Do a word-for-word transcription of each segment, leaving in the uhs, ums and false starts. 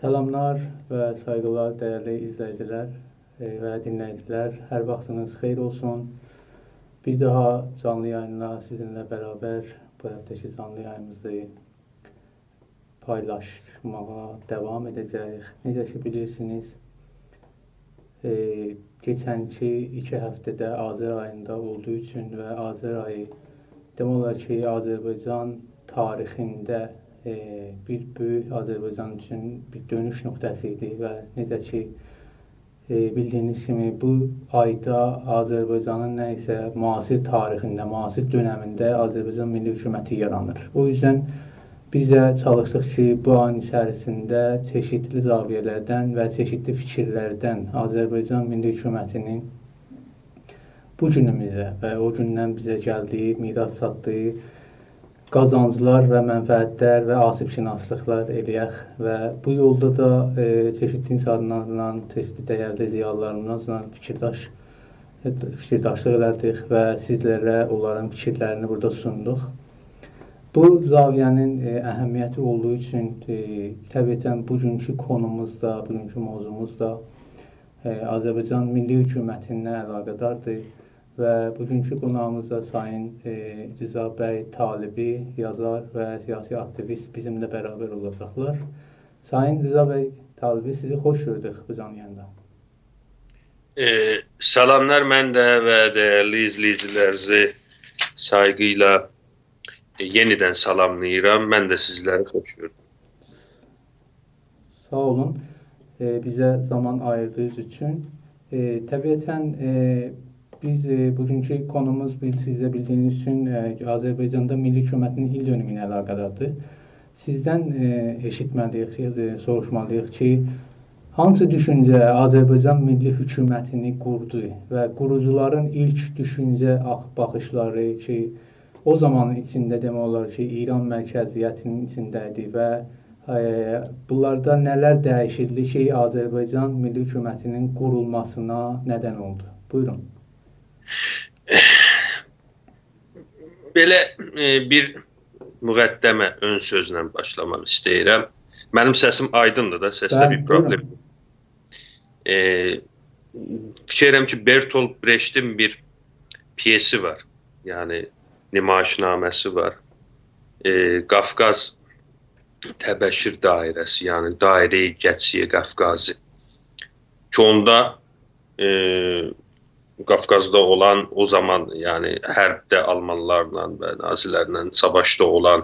سلاملار و سایغیلار، دیرلی ایزله‌ییجیلر، ائ، و دینله‌ییجیلر. هر واختینیز خئییر اولسون. بیر داها جانلی یاییندا سیزینله برابر بو هفته‌کی جانلی یایینیمیزی پایلاشماغا داوام ائده‌جه‌ییک. نئجه کی، بیلیرسینیز، ائ، کئچنکی ایکی هفته‌ده آذر آییندا اولدوغو اوچون و آذر آیی، دئمک اولار کی، آذربایجان تاریخینده، ائ، بیر بؤیوک، آذربایجان اوچون بیر دؤنوش نقطه‌سی ایدی و نئجه کی، ائ، بیلدیگینیز کیمی، بو آیدا آذربایجانین نه ایسه معاصر تاریخینده، معاصر دؤنمینده آذربایجان میللی حکومتی یارانیر. او یوزدن بیز ده چالیشدیق کی، بو آیین ایچریسینده چئشیتلی زاویه‌لردن و چئشیتلی فیکیرلردن آذربایجان میللی حکومتینین بو گونوموزه و او گوندن بیزه گلدیگی، میراث چاتدیگی قازانجلار و منفعتلر و آسیب‌شناسلیقلار ائله‌یک و بو یولدا دا، ائ، چئشیتلی اینسانلارلا، چئشیتلی دیرلی ضیالیلاریمیزلا فیکیرداش، فیکیرداشلیق ائله‌دیک و سیزلره اونلارین فیکیرلرینی بورادا سوندوق. بو زاویه‌نین، ائ، اهمیتی اولدوغو اوچون، ائ، طبیعتاً بوگونکو قونوموز دا، بوگونکو موضوعوموز دا، ائ، آذربایجان میللی حکومتینه علاقه‌داردیر و بوگونکو قوناغیمیز دا سایین، ائ، رضا بی طالبی، یازار و سیاسی آکتیویست بیزیمله برابر اولاجاقلار. سایین رضا بی طالبی، سیزی خوش گؤردوک بو جانلی یاییندا. ائ، سلاملار، من ده و دیرلی ایزله‌ییجیلرینیزی سایغی ایله، ائ، یئنیدن سلاملاییرام. من ده سیزلری خوش گؤردوم. ساغ اولون، ائ، بیزه زامان آییردیغینیز اوچون. ائ، طبیعتاً، ائ، بیز، ائ، بوگونکو قونوموز، بیل-، سیز ده بیلدیگینیز اوچون، ائ، آذربایجاندا میللی حکومتینین ایل دؤنومو ایله علاقه‌داردیر. سیزدن، ائ، ائشیتمه‌لی‌ییک، ائ، سوروشمالی‌ییق کی، هانسی دوشونجه آذربایجان میللی حکومتینی قوردو و قوروجولارین ایلک دوشونجه آخ-، باخیشلاری کی، او زامان ایچینده دئمک اولار کی، ایران مرکزیتینین ایچینده ایدی و، ائ، بونلاردا نه‌لر دییشیلدی کی، آذربایجان میللی حکومتینین قورولماسینا ندن اولدو؟ بویورون. بئله، ائ، بیر مقدمه، اؤن سؤزله باشلاماق ایسته‌ییرم. منیم سسیم آیدیندیر دا، سسده بلی، بیر پروبلم بویورون. یوخ. ائ، فیکیر ائدیرم کی، برتولت برئشتین بیر پیئسی وار. یعنی، نمایشنامه‌سی وار. ائ، قافقاز تبشیر دایره‌سی، یعنی دایره‌ی گچی قافقازی. کی، اوندا، ائ، قافقازدا اولان، او زامان، یعنی، حربده آلمانلارلا و نازیلرله ساواشدا اولان،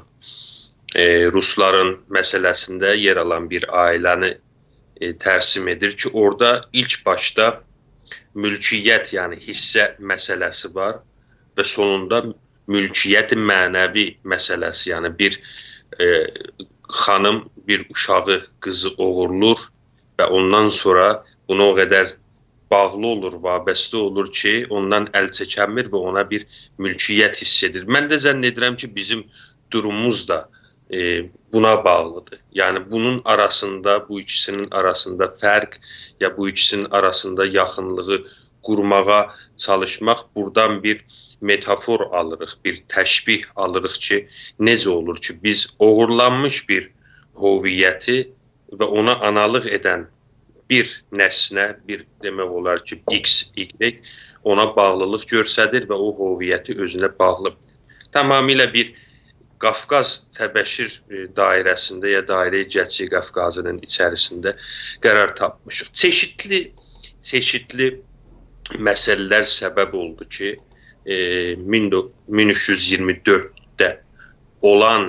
ائ، روسلارین مسئله‌سینده یئر آلان بیر عائله‌نی، ائ، ترسیم ائدیر کی، اورادا ایلک باشدا مولکیت، یعنی حیصه مسئله‌سی وار و سونوندا مولکیت معنوی مسئله‌سی، یعنی بیر، ائ، خانیم بیر اوشاغی، قیزی اوغورلور و اوندان سونرا بونا او قدر باغلی اولور، وابسته اولور کی، اوندان ال چکمیر و اونا بیر مولکیت حیس ائدیر. من ده ظن ائدیرم کی، بیزیم دوروموموز دا، ائ، بونا باغلیدیر. یعنی، بونون آراسیندا، بو ایکیسینین آراسیندا فرق یا بو ایکیسینین آراسیندا یاخینلیغی قورماغا چالیشماق، بورادان بیر متافور آلیریق، بیر تشبیه آلیریق کی، نئجه اولور کی، بیز اوغورلانمیش بیر هویتی و اونا آنالیق ائدن بیر نسنه، بیر دئمک اولار کی، ایکس، ایگرگ اونا باغلیلیق گؤستریر و او هویتی اؤزونه باغلی. تمامیله بیر قافقاز تبشیر، ائ، دایره‌سینده یا دایره‌ی گچی قافقازی‌نین ایچریسینده قرار تاپمیشیق. چئشیتلی، چئشیتلی مسئله‌لر سبب اولدو کی، ائ، مین دو-، مین اوچ یوز ایگیرمی دؤردده اولان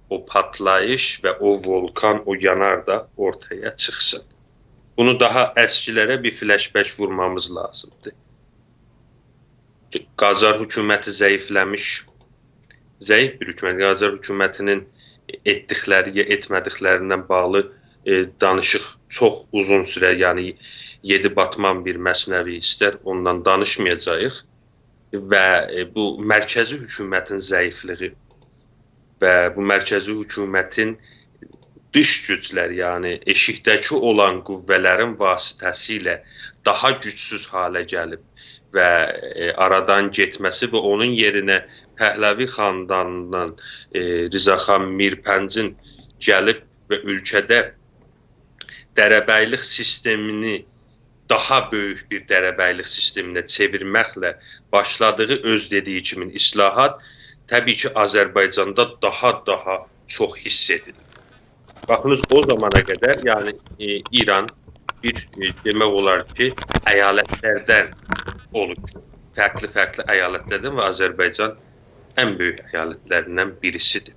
او پاتلاییش و او وولکان، او یانار دا اورتایا چیخسین. بونو داها اسکیلره بیر فلش‌بک وورمامیز لازیمدیر. قاجار حکومتی ضعیفله‌میش، ضعیف بیر حکومت. قاجار حکومتینین ائتدیکلری یا ائتمه‌دیکلریندن باغلی، ائ، دانیشیق چوخ اوزون سورر، یعنی یئدی باتمان بیر مثنوی ایستر، اوندان دانیشمایاجاغیق. و، ائ، بو مرکزی حکومتین ضعیفلیگی و بو مرکزی حکومتین دیش گوجلر، یعنی ائشیکده‌کی اولان قوه‌لرین واسطه‌سیله داها گوجسوز حاله گلیب و، ائ، آرادان گئتمه‌سی و اونون یئرینه پهلوی خاندانیندان، ائ، رضا خان میر پنجین گلیب و اؤلکه‌ده دره‌بیلیک سیستمینی داها بؤیوک بیر دره‌بیلیک سیستمینه چئویرمکله باشلادیغی اؤز دئدیگی کیمی اصلاحات، طبیعی کی، آذربایجاندا داها، داها چوخ حیس ائدیلیر. باخینیز، او زامانا قدر، یعنی، ائ، ایران بیر، ائ، دئمک اولار کی، ایالتلردن اولوشور. فرقلی-فرقلی ایالتلردن و آذربایجان ان بؤیوک ایالتلریندن بیریسیدیر.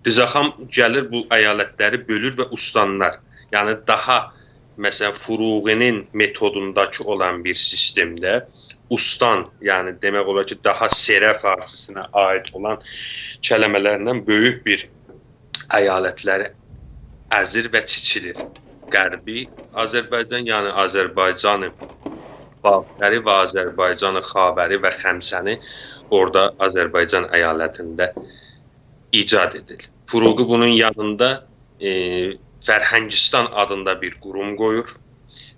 رضا خان گلیر، بو ایالتلری بؤلور و استانلار، یعنی داها، مثلا، فروغی‌نین متودونداکی اولان بیر سیستمده استان، یعنی دئمک اولار کی، داها سئره فارسی‌سینا عایید اولان کلمه‌لرله بؤیوک بیر ایالتلری ازیر و کیچیلیر. غربی آذربایجان، یعنی آذربایجان باختری و آذربایجان خاوری و خمسه‌نی اورادا آذربایجان ایالتینده ایجاد ائدیر. فروغی بونون یانیندا، ائ، فرهنگستان آدیندا بیر قوروم قویور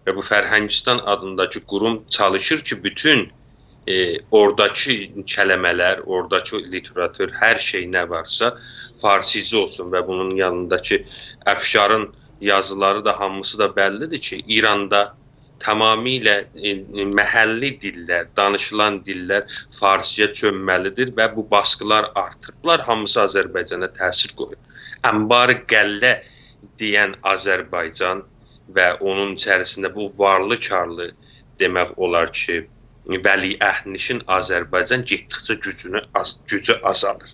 و بو فرهنگستان آدینداکی قوروم چالیشیر کی، بوتون، ائ، اوراداکی کلمه‌لر، اوراداکی لیتراتور، هر شئی نه وارسا، فارسیجا اولسون و بونون یانینداکی افشارین یازیلاری دا، هامیسی دا بللی‌دیر کی، ایراندا تمامیله، ائ، محلی دیللر، دانیشیلان دیللر فارسی‌یا چؤنمه‌لی‌دیر و بو باسقیلار آرتیر. بونلار هامیسی آذربایجانا تأثیر قویور. انبار غله دئین آذربایجان و اونون ایچریسینده بو وارلی کارلی، دئمک اولار کی، ولیعهدنشین آذربایجان گئتدیکجه گوجونو آز-، گوجو آزالیر.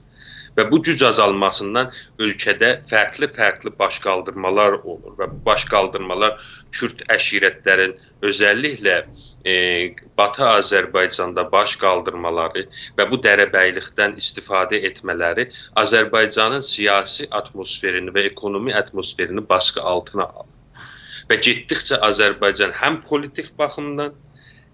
و بو گوج آزالماسیندان اؤلکه‌ده فرقلی-فرقلی باش قالدیرمالار اولور و بو باش قالدیرمالار کورد عشیرتلرین، اؤزللیکله، ائ، باتی آذربایجاندا باش قالدیرمالاری و بو دره‌بیلیکدن استفاده ائتمه‌لری آذربایجانین سیاسی آتموسفئرینی و اکونومی آتموسفئرینی باسقی آلتینا آلیر. و گئتدیکجه آذربایجان هم پولیتیک باخیمدان،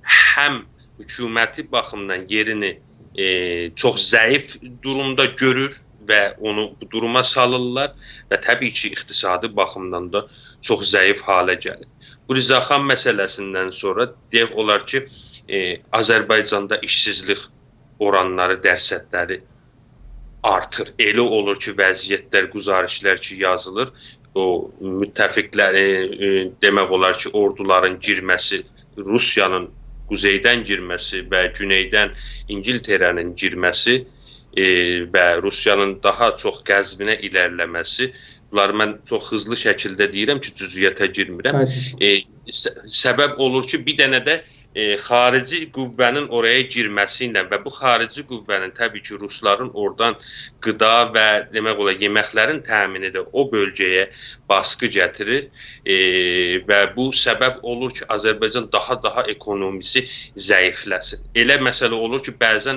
هم حکومتی باخیمدان یئرینی، ائ، چوخ ضعیف دورومدا گؤرور و اونو بو دوروما سالیرلار و طبیعی کی، اقتصادی باخیمدان دا چوخ ضعیف حاله گلیر. بو رضا خان مسئله‌سیندن سونرا دئیک اولار کی، ائ، آذربایجاندا ایشسیزلیک اورانلاری، درصدلری آرتیر. ائله اولور کی، وضعیتلر، گزارشلر کی یازیلیر، او متفقلر، ائ، ائ، دئمک اولار کی، اوردولارین گیرمه‌سی، روسیانین قوزئیدن گیرمه‌سی و گونئیدن اینگیلتره‌نین گیرمه‌سی، ائ، و روسیانین داها چوخ قزوینه ایره‌لیله‌مه‌سی، بونلاری من چوخ هیزلی شکیلده دئییرم کی، جزئیاتا گیرمیرم. بلی. ائ، س-، سبب اولور کی، بیر دنه ده ائ، خاریجی قوه‌نین اورایا گیرمه‌سی ایله و بو خاریجی قوه‌نین طبیعی کی، روسلارین اورادان غذا و دئمک اولار یئمکلرین تأمینی ده او بؤلگه‌یه باسقی گتیریر. ائ، و بو سبب اولور کی، آذربایجان داها-داها اکونومیسی ضعیفله‌سین. ائله مسئله اولور کی، بعضا،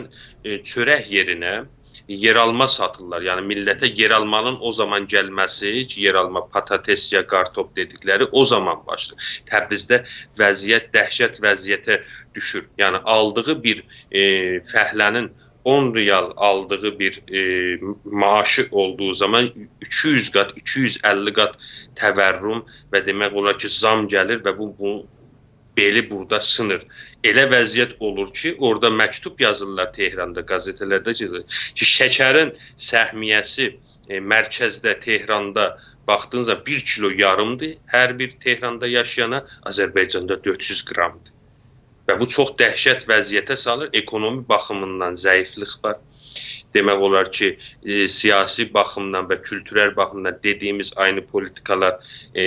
ائ، چؤرک یئرینه یئرآلما ساتیرلار. یعنی میللته یئرآلمانین او زامان گلمه‌سی، کی، یئرآلما، پاتاتس یا قارتوپ دئدیکلری او زامان باشلاییر. تبریزده وضعیت دهشت وضعیته دوشور. یعنی آلدیغی بیر، ائ، فعله‌نین اون ریال آلدیغی بیر، ائ، معاشی اولدوغو زامان ایکی یوز قات، ایکی یوز اللی قات تورم و دئمک اولار کی، زام گلیر و بو، بو بئلی بورادا سینیر. ائله وضعیت اولور کی، اورادا مکتوب یازیرلار تهراندا، قزئته‌لرده کی، کی، شکرین سهمیه‌سی، ائ، مرکزده، تهراندا باخدیغینیزدا بیر کیلو یاریمدیر هر بیر تهراندا یاشایانا، آذربایجاندا دؤرد یوز گرامدیر. و بو چوخ دهشت وضعیته سالیر. اکونومی باخیمیندان ضعیفلیک وار. دئمک اولار کی، ائ، سیاسی باخیمدان و کولتورل باخیمدان دئدیگیمیز عینی پولیتیکالار، ائ،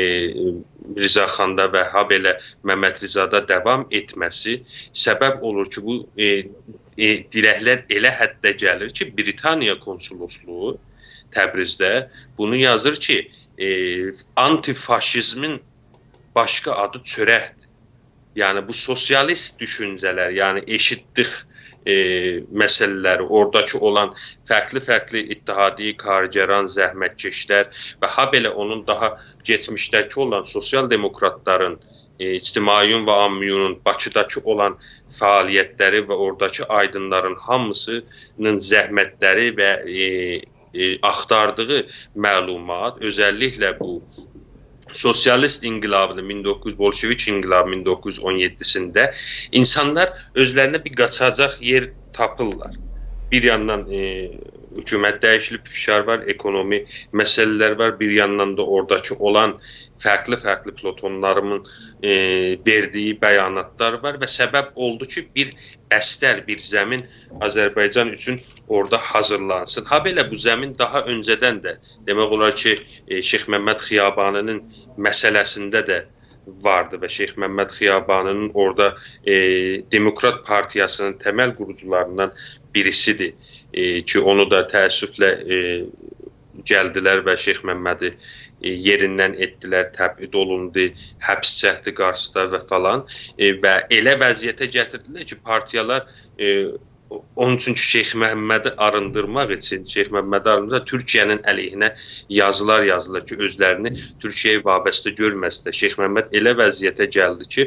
رضا خاندا و هابئله ممد رضادا داوام ائتمه‌سی سبب اولور کی، بو، ائ، ائ، دیلکلر ائله حده گلیر کی، بریتانیا کونسولوسلوغو تبریزده بونو یازیر کی، ائ، آنتی‌فاشیزمین باشقا آدی چؤرکدیر. یعنی بو سوسیالیست دوشونجه‌لر، یعنی ائشیتلیک، ائ، مسئله‌لری، اوراداکی اولان فرقلی-فرقلی اتحادیه کارگران، زحمتکشلر و هابئله اونون داها کئچمیشده‌کی اولان سوسیال دموکراتلارین، ائ، اجتماعیون و عامیونون باکیداکی اولان فعالیتلری و اوراداکی آیدینلارین هامیسینین زحمتلری و، ائ، ائ، آختاردیغی معلومات، اؤزللیکله بو سوسیالیست انقلابینی، مین دوققوز یوز، بولشویک انقلابی مین دوققوز یوز اون یئددی‌سینده اینسانلار اؤزلرینه بیر قاچاجاق یئر تاپیرلار. بیر یاندان، ائ، حکومت دییشیلیب، فشار وار، اکونومی مسئله‌لر وار. بیر یاندان دا اوراداکی اولان فرقلی-فرقلی پلاتونلارین، ائ، وئردیگی بیاناتلار وار و سبب اولدو کی، بیر بستر، بیر زمین آذربایجان اوچون اورادا حاضیرلانسین. هابئله بو زمین داها اؤنجه‌دن ده، دئمک اولار کی، ائ، شیخ محمد خیابانی‌نین مسئله‌سینده ده واردی و شیخ محمد خیابانی‌نین اورادا، ائ، دموکرات پارتیاسی‌نین تمل قوروجولاریندان بیریسی‌دیر. ائ، کی، اونو دا تأسفله، ائ، گلدیلر و شیخ محمدی، ائ، یئریندن ائتدیلر، تبعید اولوندو، حبس چکدی قارسیدا و فلان. ائ، و ائله وضعیته گتیردیلر کی، پارتیالار، ائ، اونون اوچون کی، شیخ محمدی آریندیرماق اوچون، شیخ محمدی آریندیرماق، تورکیه‌نین علیهینه یازیلار یازیلار کی، اؤزلرینی تورکیه‌یه وابسته گؤرمه‌سینلر. شیخ محمد ائله وضعیته گلدی کی،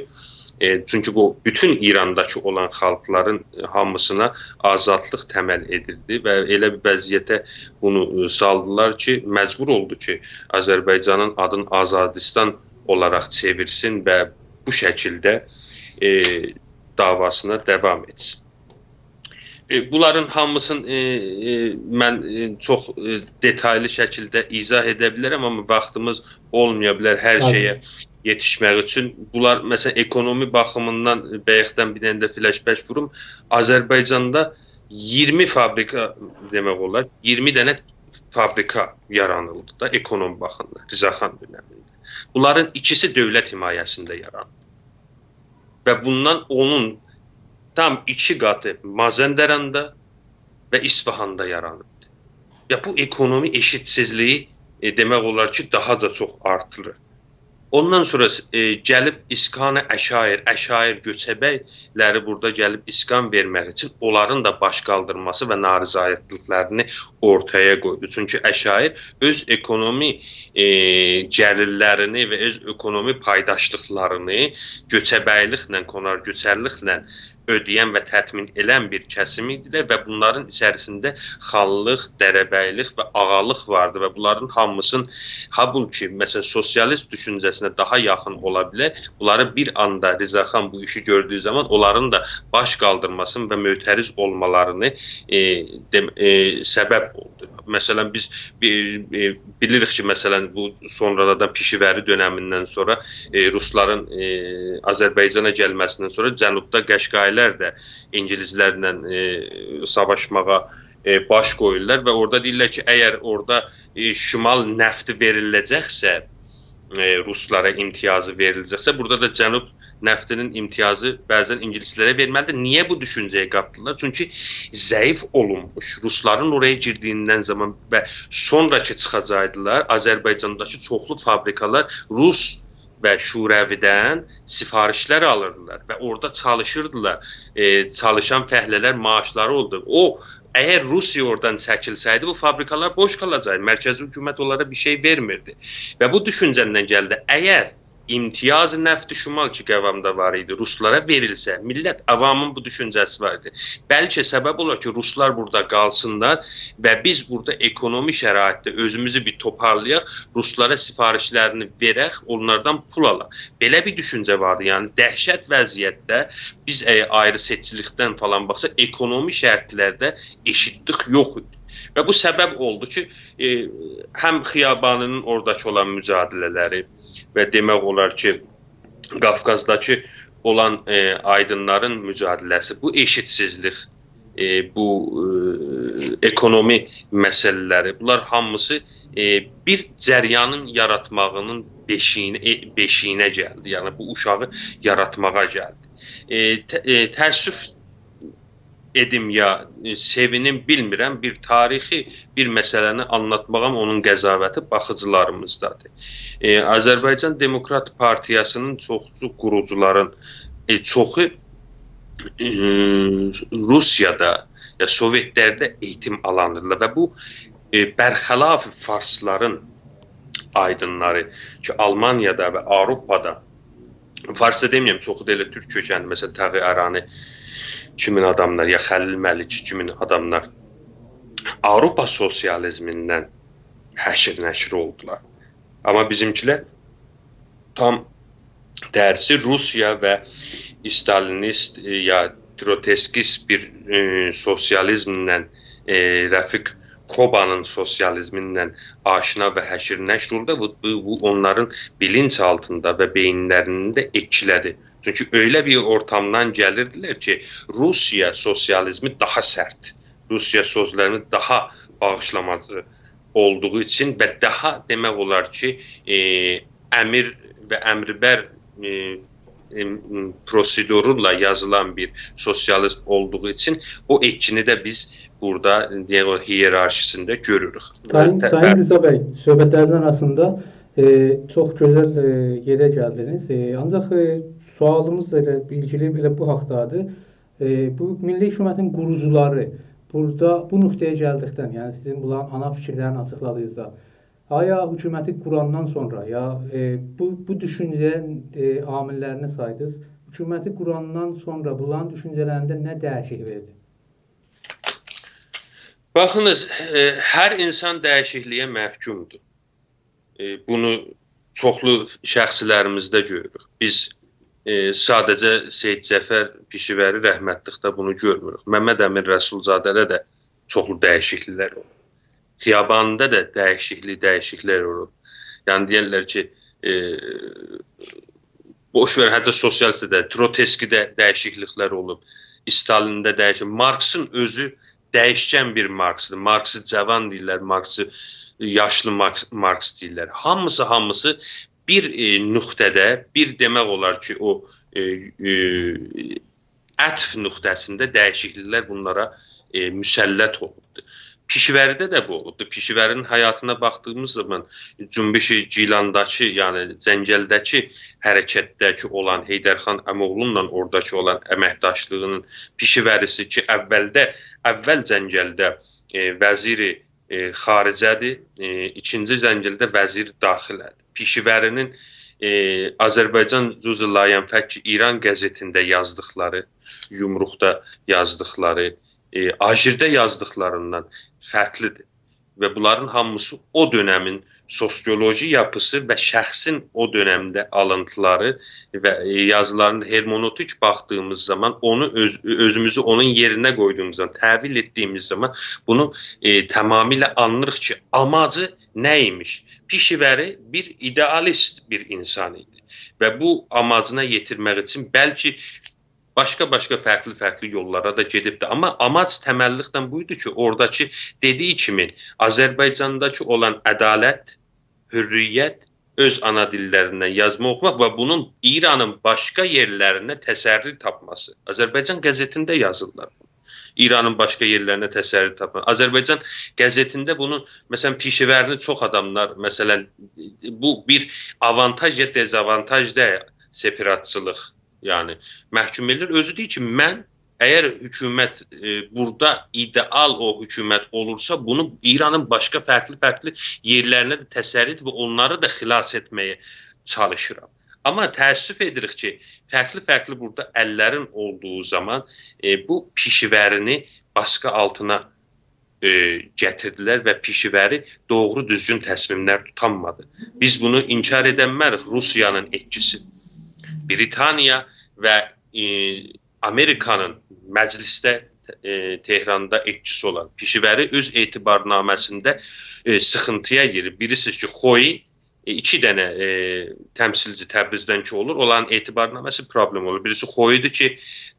ائ، چونکی بو بوتون ایرانداکی اولان خالقلارین، ائ، هامیسینا آزادلیق تمل ائدیردی و ائله بیر وضعیته بونو، ائ، سالدیلار کی، مجبور اولدو کی، آذربایجانین آدینی آزادیستان اولاراق چئویرسین و بو شکیلده، ائ، دعواسینا داوام ائتسین. ائ، بونلارین هامیسینی، ائ، ائ، من، ائ، چوخ، ائ، دئتایلی شکیلده ایضاح ائده بیلرم، آمما واختیمیز اولمایا بیلر هر بلی. شئیه یئتیشمک اوچون. بونلار، مثلا، اکونومی باخیمیندان، ائ، بایاقدان بیر دنه ده فلش‌بک ووروم. آذربایجاندا اییرمی فابریکا، دئمک اولار، اییرمی دنه فابریکا یارانیلدی دا اکونومی باخیمدان رضاخان دؤنمینده. بونلارین ایکیسی دؤولت حمایه‌سینده یاراندی. و بوندان اونون تام ایکی قاتی مازندراندا و اصفهاندا یارانیبدی. یا بو اکونومی ائشیتسیزلیگی، ائ، دئمک اولار کی، داها دا چوخ آرتیریر. اوندان سونرا، ائ، گلیب اسکان عشایر، عشایر گؤچبکلری بورادا گلیب اسکان وئرمک اوچون اونلارین دا باش قالدیرماسی و نارضایتلیقلارینی اورتایا قویدو. چونکی عشایر اؤز اکونومی، ائ، گلیرلرینی و اؤز اکونومی پایداشلیقلارینی گؤچبکلیکله، کنارگؤچرلیکله اؤده‌ین و تأمین ائلن بیر کسیم ایدیلر و بونلارین ایچریسینده خانلیق، دره‌بیلیک و آغالیق واردی و بونلارین هامیسین، هابلکی، مثلا، سوسیالیست دوشونجه‌سینه داها یاخین اولا بیلر. بونلاری بیر آندا رضاخان بو ایشی گؤردویو زامان اونلارین دا باش قالدیرماسینی و معترض اولمالارینی، ائ، دئم-، ائ، سبب اولدو. مثلا، بیز بی-، ائ، بیلیریک کی، مثلا، بو سونرالاردا پیشه‌وری دؤنمیندن سونرا، ائ، روسلارین، ائ، آذربایجانا گلمه‌سیندن سونرا جنوبدا قشقایی‌لر ده اینگیلیسلرله، ائ، ساواشماغا، ائ، باش قویورلار و اورادا دئییرلر کی، اگر اورادا، ائ، شمال نفتی وئریله‌جکسه، ائ، روسلارا امتیازی وئریله‌جکسه، بورادا دا جنوب نفتی‌نین امتیازی بعضا اینگیلیسلره وئرمه‌لیدیر. نییه بو دوشونجه‌یه قاپدیلار؟ چونکی ضعیف اولونموش، روسلارین اورایا گیردیگیندن زامان و سونراکی چیخاجاقدیلار، آذربایجانداکی چوخلو فابریکالار روس و شوروی‌دن سفارشلر آلیردیلار و اورادا چالیشیردیلار. ائ، چالیشان فعله‌لر معاشلاری اولدو. او، اگر روسیه اورادان چکیلسه‌یدی، بو فابریکالار بوش قالاجاقدی. مرکزی حکومت اونلارا بیر شئی وئرمیردی. و بو دوشونجه‌دن گلدی. اگر امتیاز نفت شمال کی، قوامدا وار ایدی، روسلارا وئریلسه، میللت، عوامین بو دوشونجه‌سی وار ایدی. بلکه سبب اولار کی، روسلار بورادا قالسینلار و بیز بورادا اکونومی شرایطده اؤزوموزو بیر توپارلایاق، روسلارا سفارشلرینی وئرک، اونلاردان پول آلاق. بئله بیر دوشونجه واردی. یعنی، دهشت وضعیتده بیز، اگر آیری سئچکیلیکدن فلان باخساق، اکونومی شرطلرده ائشیتلیک یوخ ایدی. و بو سبب اولدو کی، ائ، هم خیابانی‌نین اوراداکی اولان مجادله‌لری و دئمک اولار کی، قافقازداکی اولان، ائ، آیدینلارین مجادله‌سی، بو ائشیتسیزلیک، ائ، بو، ائ، اکونومی مسئله‌لری، بونلار هامیسی، ائ، بیر جریانین یاراتماغی‌نین بئشیگینه، ائ، بئشیگینه گلدی. یعنی، بو اوشاغی یاراتماغا گلدی. ائ، ته-، ائ، تأسف ائدیم یا، ائ، سئوینیم، بیلمیرم، بیر تاریخی بیر مسئله‌نی آنلاتماغام، اونون قضاوتی باخیجیلاریمیزدادیر. ائ، آذربایجان دموکرات پارتیاسی‌نین چوخسو قوروجولارین، ائ، چوخو، ائ، روسیادا یا سووئتلرده ائییتیم آلانیرلار و بو، ائ، برخلاف فارسلارین آیدینلاری کی، آلمانیادا و آوروپادا، فارسدا دئمیرم، چوخو دا ائله تورک کؤکنلی، مثلا، تقی ارانی کیمین آداملار، یا خلیل ملکی کیمین آداملار آوروپا سوسیالیزمیندن حشر نشر اولدولار. آمما بیزیمکیلر تام ترسی، روسیا و استالینیست، ائ، یا تروتسکیست بیر، ائ، سوسیالیزمله، ائ، رفیق کوبانین سوسیالیزمیندن آشنا و حشر نشر اولدو. بو، بو، بو اونلارین بیلینچ آلتیندا و بئیینلرینده ائتکیله‌دی. چونکی ائله بیر اورتامدان گلیردیلر کی، روسیا سوسیالیزمی داها سرت، روسیا سوسیالیزمی داها باغیشلاماجی اولدوغو اوچون و داها، دئمک اولار کی، ائ، امر و امربر، ائ، ائ، پروسئدورلا یازیلان بیر سوسیالیزم اولدوغو اوچون او ائتکینی ده بیز بورادا، دئیک، او هیرارشی‌سینده گؤروروک. سایین، ته-، سایین رضا بی، صحبتلرینیزین آراسیندا، ائ، چوخ گؤزل، ائ، یئره گلدینیز. ائ، آنجاق، ائ، سؤالیمیز دا ائله ایلگیلی ائله بو حاقدادیر. ائ، بو میللی حکومتین قوروجولاری بورادا بو نقطه‌یه گلدیکدن، یعنی سیزین بونلارین آنا فیکیرلرینی آچیقلادیغینیزدا، آیا حکومتی قوراندان سونرا، یا، ائ، بو، بو دوشونجه، ائ، عامللرینی سایدینیز، حکومتی قوراندان سونرا بونلارین دوشونجه‌لرینده نه دییشیک وئردی؟ باخینیز، ائ، هر اینسان دییشیکلییه محکومدور. ائ، بونو چوخلو شخصلریمیزده گؤروروک. بیز، ائ، ساده‌جه سید جعفر پیشه‌وری رحمتلیکده بونو گؤرموروک. ممد امین رسول‌زاده‌ده ده چوخلو دییشیکلیکلر اولوب. خیاباندا دا دییشیکلیک، دییشیکلیکلر اولوب. یعنی دئیرلر کی، ائ، بوش وئر، حتی سوسیالیستده، تروتسکی‌ده دییشیکلیکلر اولوب. استالینده دییشیک-، مارکسین اؤزو دییشکن بیر مارکسدیر. مارکسی جوان دئییرلر، مارکسی یاشلی مارکس، مارکس دئییرلر. هامیسی، هامیسی بیر، ائ، نقطه‌ده، بیر دئمک اولار کی، او، ائ، ائ، عطف نقطه‌سینده دییشیکلیکلر بونلارا، ائ، مسلط اولوبدور. پیشه‌وریده ده بو اولوبدور. پیشه‌وری‌نین حیاتینا باخدیغیمیز زامان جنبش گیلانداکی، یعنی جنگلده‌کی حرکتده‌کی اولان حیدرخان ام‌اوغلویلا اوراداکی اولان امکداشلیغی‌نین پیشه‌وری‌سی کی، اولده، اول جنگلده، ائ، وزیر، ائ، خارجه‌دیر، ائ، ایکینجی جنگلده وزیر داخله‌دیر. پیشه‌وری‌نین، ائ، آذربایجان جزء لایحه‌نفک ایران قزئتینده یازدیقلاری، یومروقدا یازدیقلاری، ائ، آژیرده یازدیقلاریندان فرقلیدیر. و بونلارین هامیسی او دؤنمین سوسیولوژی یاپیسی و شخصین او دؤنمده آلینتیلاری و، ائ، یازیلاریندا هرمنوتیک باخدیغیمیز زامان، اونو اؤز-، اؤزوموزو اونون یئرینه قویدوغوموز زامان، تحویل ائتدیگیمیز زامان بونو، ائ، تمامیله آنلیریق کی، آماجی نه ایمیش؟ پیشه‌وری بیر ایده‌آلیست بیر اینسان ایدی و بو آماجینا یئتیرمک اوچون بلکه باشقا-باشقا فرقلی-فرقلی یوللارا دا گئدیبدی. آمما آماج تمللیکدن بویدو کی، اوراداکی دئدیگی کیمی آذربایجانداکی اولان عدالت، حریت، اؤز آنا دیللریندن یازما اوخوماق و بونون ایرانین باشقا یئرلرینده تسری تاپماسی. آذربایجان قزئتینده یازیرلار. ایرانین باشقا یئرلرینده تسری تاپماق. آذربایجان قزئتینده بونو، مثلا، پیشه‌وری‌نی چوخ آداملار، مثلا، بو بیر آوانتاژ یا دزآوانتاژ دئییل، سپراتچیلیق. یعنی، محکوم ائدیلیر. اؤزو دئییر کی، من، اگر حکومت، ائ، بورادا ایده‌آل او حکومت اولورسا، بونو ایرانین باشقا فرقلی-فرقلی یئرلرینه ده تسری ائدیب و اونلاری دا خلاص ائتمه‌یه چالیشیرام. آمما تأسف ائدیریک کی، فرقلی-فرقلی بورادا اللرین اولدوغو زامان، ائ، بو پیشه‌وری‌نی باسقی آلتینا ائ، گتیردیلر و پیشه‌وری دوغرو دوزگون تصمیملر توتانمادی. بیز بونو انکار ائدنمه‌ریک، روسیانین ائتکیسی. بریتانیا و، ائ، آمریکانین مجلسده، ائ، تهراندا ائتکیسی اولان پیشه‌وری اؤز اعتبارنامه‌سینده، ائ، سیخینتی‌یا گیریر. بیلیرسینیز کی، خویی ائ، ایکی دنه، ائ، تمثیلچی تبریزدن کی اولور، اولارین اعتبارنامه‌سی پروبلئم اولور. بیریسی خویودور کی،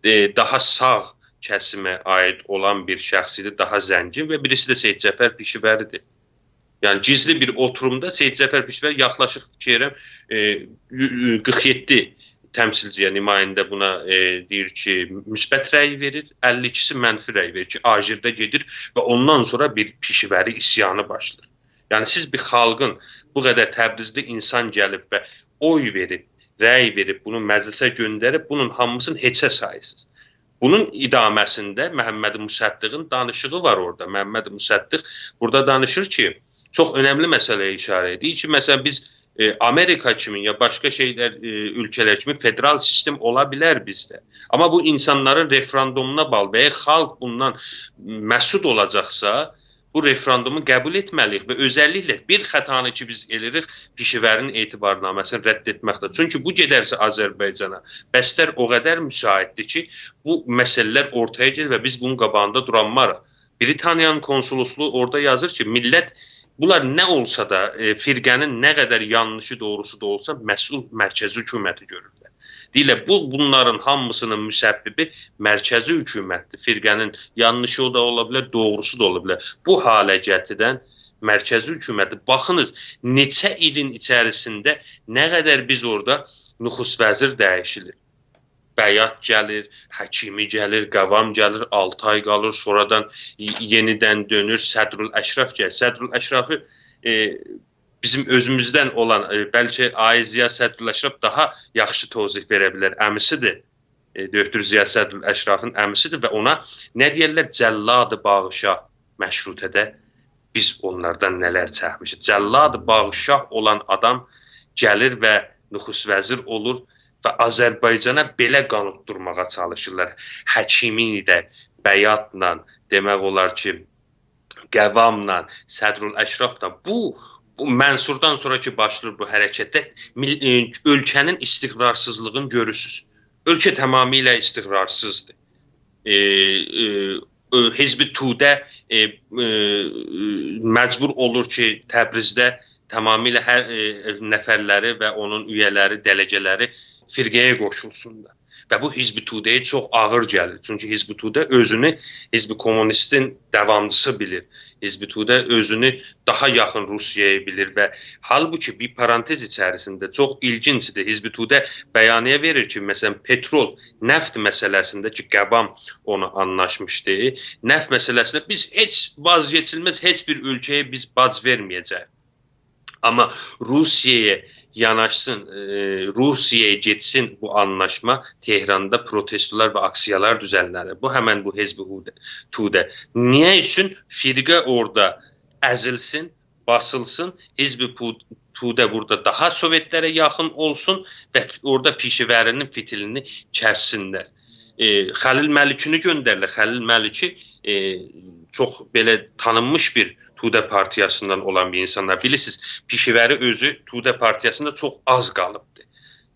ائ، داها ساغ کسیمه عاید اولان بیر شخص ایدی، داها زنگین و بیریسی ده سید جعفر پیشه‌وری‌دیر. یعنی گیزلی بیر اوتورومدا سید جعفر پیشه‌وری یاخلاشیق فیکیر ائدیرم، ائ، یو-، یو-، قیرخ یئددی تمثیلچی‌یه، نماینده بونا، ائ، دئییر کی، مثبت رأی وئریر، اللی ایکیسی منفی رأی وئریر کی، آژیرده گئدیر و اوندان سونرا بیر پیشه‌وری عصیانی باشلاییر. یعنی سیز بیر خالقین، بو قدر تبریزلی اینسان گلیب و اوی وئریب، رأی وئریب، بونو مجلسه گؤندریب، بونون هامیسینی هئچه ساییرسینیز. بونون ادامه‌سینده محمد مصدقین دانیشیغی وار اورادا. محمد مصدق بورادا دانیشیر کی، چوخ اؤنملی مسئله‌یه اشاره ائدیر کی، مثلا، بیز، ائ، آمریکا کیمی یا باشقا شئیلر، ائ، اؤلکه‌لر کیمی فدرال سیستم اولا بیلر بیزده. آمما بو اینسانلارین رفراندومونا باغلی و یا خالق بوندان مسود اولاجاقسا، بو رفراندومو قبول ائتمه‌لی‌ییک و اؤزللیکله بیر خطانی کی، بیز ائدیریک، پیشه‌وری‌نین اعتبارنامه‌سینی رد ائتمکدیر. چونکی بو گئدرسه آذربایجانا، بستر او قدر مساعددیر کی، بو مسئله‌لر اورتایا گلیر و بیز بونون قاباغیندا دورانماریق. بریتانیانین کونسولوسلوغو اورادا یازیر کی، میللت، بونلار نه اولسا دا، ائ، فرقه‌نین نه قدر یانلیشی، دوغروسو دا اولسا، مسئول مرکزی حکومتی گؤرورلر. دئییرلر، بو، بونلارین هامیسینین مسببی مرکزی حکومتدیر. فرقه‌نین یانلیشی او دا اولا بیلر، دوغروسو دا اولا بیلر. بو حاله گتیرن مرکزی حکومتدیر. باخینیز، نئچه ایلین ایچریسینده نه قدر بیز اورادا نخست وزیر دییشیلیر. بیات گلیر، حکیمی گلیر، قوام گلیر، آلتی آی قالیر، سونرادان ی-، یئنیدن دؤنور، صدرالاشراف گلیر. صدرالاشرافی، ائ، بیزیم اؤزوموزدن اولان، ائ، بلکه آقای ضیا صدرالاشراف داها یاخشی توضیح وئره بیلر. عمیسیدیر. ائ، دکتر ضیا صدرالاشرافین عمیسیدیر و اونا نه دئیرلر؟ جلاد باغشاه. مشروطه‌ده بیز اونلاردان نه‌لر چکمیشیک. جلاد باغشاه اولان آدام گلیر و نخست وزیر اولور و آذربایجانا بئله قان اوتدورماغا چالیشیرلار. حکیمی ده بیاتلا، دئمک اولار کی، قواملا، صدرالاشرافلا. بو، بو منصوردان سونرا کی باشلاییر بو حرکتده، میل-، ائ، اؤلکه‌نین استقرارسیزلیغینی گؤرورسونوز. اؤلکه تمامیله استقرارسیزدیر. ائ، ائ، ائ، حزب توده، ائ، ائ، مجبور اولور کی، تبریزده تمامیله هر، ائ، نفرلری و اونون اویه‌لری، دلگه‌لری فرقه‌یه قوشولسونلار. و بو حزب توده‌یه چوخ آغیر گلیر. چونکی حزب توده اؤزونو حزب کمونیستین داوامچیسی بیلیر. حزب توده اؤزونو داها یاخین روسیه‌یه بیلیر و حالبوکی بیر پارانتز ایچریسینده چوخ ایلگینجدیر. حزب توده بیانیه وئریر کی، مثلا، پترول، نفت مسئله‌سینده کی، قوام اونو آنلاشمیشدی. نفت مسئله‌سینده بیز هئچ، وازگئچیلمز هئچ بیر اؤلکه‌یه بیز باج وئرمه‌یه‌جه‌ییک. آمما روسیه‌یه یاناشسین، ائ، روسیه‌یه گئتسین بو آنلاشما، تهراندا پروتستولار و آکسیالار دوزنلنیر. بو همن بو حزب توده. نییه اوچون؟ فرقه اورادا ازیلسین، باسیلسین، حزب پو-، توده بورادا داها سووئتلره یاخین اولسون و ف-، اورادا پیشه‌وری‌نین فیتیلینی کسسینلر. ائ، خلیل ملکی‌نی گؤندریرلر. خلیل ملکی، ائ، چوخ بئله تانینمیش بیر توده پارتیاسیندان اولان بیر اینساندیر. بیلیرسینیز، پیشه‌وری اؤزو توده پارتیاسیندا چوخ آز قالیبدی.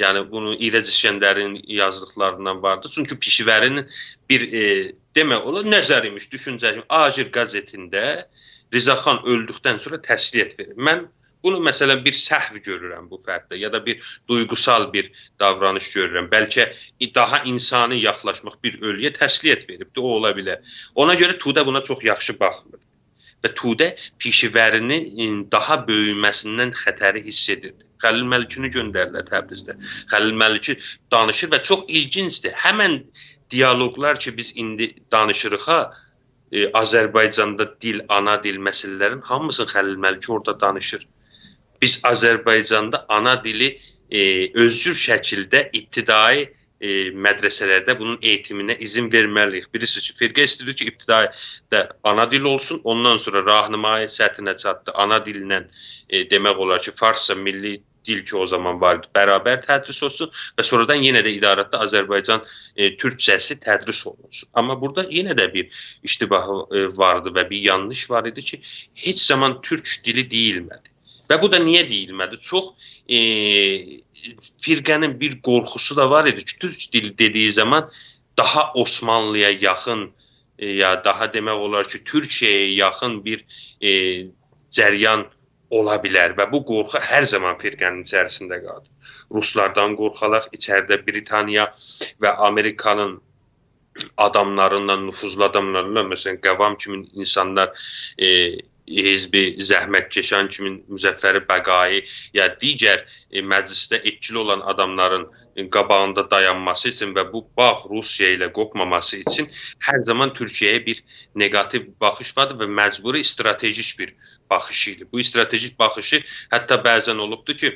یعنی، بونو ایرج اسکندری‌نین یازدیقلاریندان واردی. چونکی پیشه‌وری‌نین بیر، ائ، دئمک اولار، نظری‌یمیش، دوشونجه‌یمیش، آژیر قزئتینده رضا خان اؤلدوکدن سونرا تسلیت وئریر. من بونو، مثلا، بیر سهو گؤرورم بو فردده، یا دا بیر دویغوسال بیر داورانیش گؤرورم. بلکه ای-، داها اینسانی یاخلاشماق، بیر اؤلویه تسلیت وئریبدیر، او اولا بیلر. اونا گؤره توده بونا چوخ یاخشی باخمیر. و توده پیشه‌وری‌نین، ائ، داها بؤیومه‌سیندن خطری حیس ائدیردی. خلیل ملکی‌نی گؤندریرلر تبریزده. خلیل ملکی دانیشیر و چوخ ایلگینجدیر. همن دیالوقلار کی، بیز ایندی دانیشیریق ها، ائ، آذربایجاندا دیل، آنا دیل مسئله‌لرین هامیسینی خلیل ملکی اورادا دانیشیر. بیز آذربایجاندا آنا دیلی، ائ، اؤزگور شکیلده ابتدایی، ائ، مدرسه‌لرده بونون ائییتیمینه اذن وئرمه‌لی‌ییک. بیلیرسینیز کی، فرقه ایسته‌ییر کی، ابتدایی‌ده آنا دیل اولسون، اوندان سونرا راهنمایی سطحینه چاتدی، آنا دیلینن، ائ، دئمک اولار کی، فارسجا میللی دیل کی، او زامان وار ایدی، برابر تدریس اولسون و سونرادان یئنه ده اداراتدا آذربایجان، ائ، تورکجه‌سی تدریس اولونسون. آمما بورادا یئنه ده بیر اشتباه، ائ، واردی و بیر یانلیش وار ایدی کی، هئچ زامان تورک دیلی دئییلمه‌دی. و بو دا نییه دئییلمه‌دی؟ چوخ، ائ، فرقه‌نین بیر قورخوسو دا وار ایدی کی، تورک دیلی دئدیگی زامان داها عثمانلی‌یا یاخین، ائ، یا داها دئمک اولار کی، تورکیه‌یه یاخین بیر، ائ، جریان اولا بیلر و بو قورخو هر زامان فرقه‌نین ایچریسینده قالدی. روسلاردان قورخالاق، ایچریده بریتانیا و آمریکانین آداملاریندان، نفوذلو آداملاریندان، مثلا، قوام کیمی اینسانلار، ائ، حزب زحمتکشان کیمی مظفر بقایی یا دیگر، ائ، مجلسده ائتکیلی اولان آداملارین، ائ، قاباغیندا دایانماسی اوچون و بو باغ روسیه ایله قوپماماسی اوچون هر زامان تورکیه‌یه بیر نگاتیو باخیش واردی و مجبوری استراتژیک بیر باخیش ایدی. بو استراتژیک باخیشی حتی بعضا اولوبدو کی، ائ،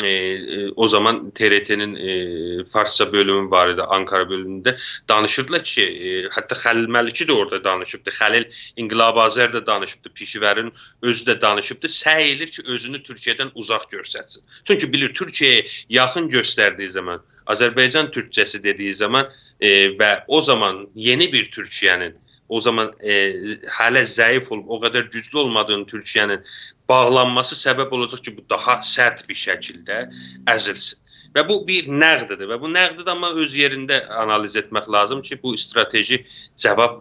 ائ، او زامان تی ار تی‌نین، ائ، فارسجا بؤلومو وار ایدی، آنکارا بؤلومونده دانیشیردیلار کی، ائ، حتی خلیل ملکی ده اورادا دانیشیبدی. خلیل انقلاب آذر ده دانیشیبدی، پیشه‌وری‌نین اؤزو ده دانیشیبدی. سعی ائدیر کی، اؤزونو تورکیه‌دن اوزاق گؤسترسین. چونکی بیلیر، تورکیه‌یه یاخین گؤستردیگی زامان، آذربایجان تورکجه‌سی دئدیگی زامان، ائ، و او زامان یئنی بیر تورکیه‌نین، او زامان، ائ، هله ضعیف اولوب، او قدر گوجلو اولمادیغی تورکیه‌نین باغلانماسی سبب اولاجاق کی، بو داها سرت بیر شکیلده ازیلسین. و بو بیر نقددیر و بو نقدی ده آمما اؤز یئرینده آنالیز ائتمک لازیم کی، بو استراتژی جاواب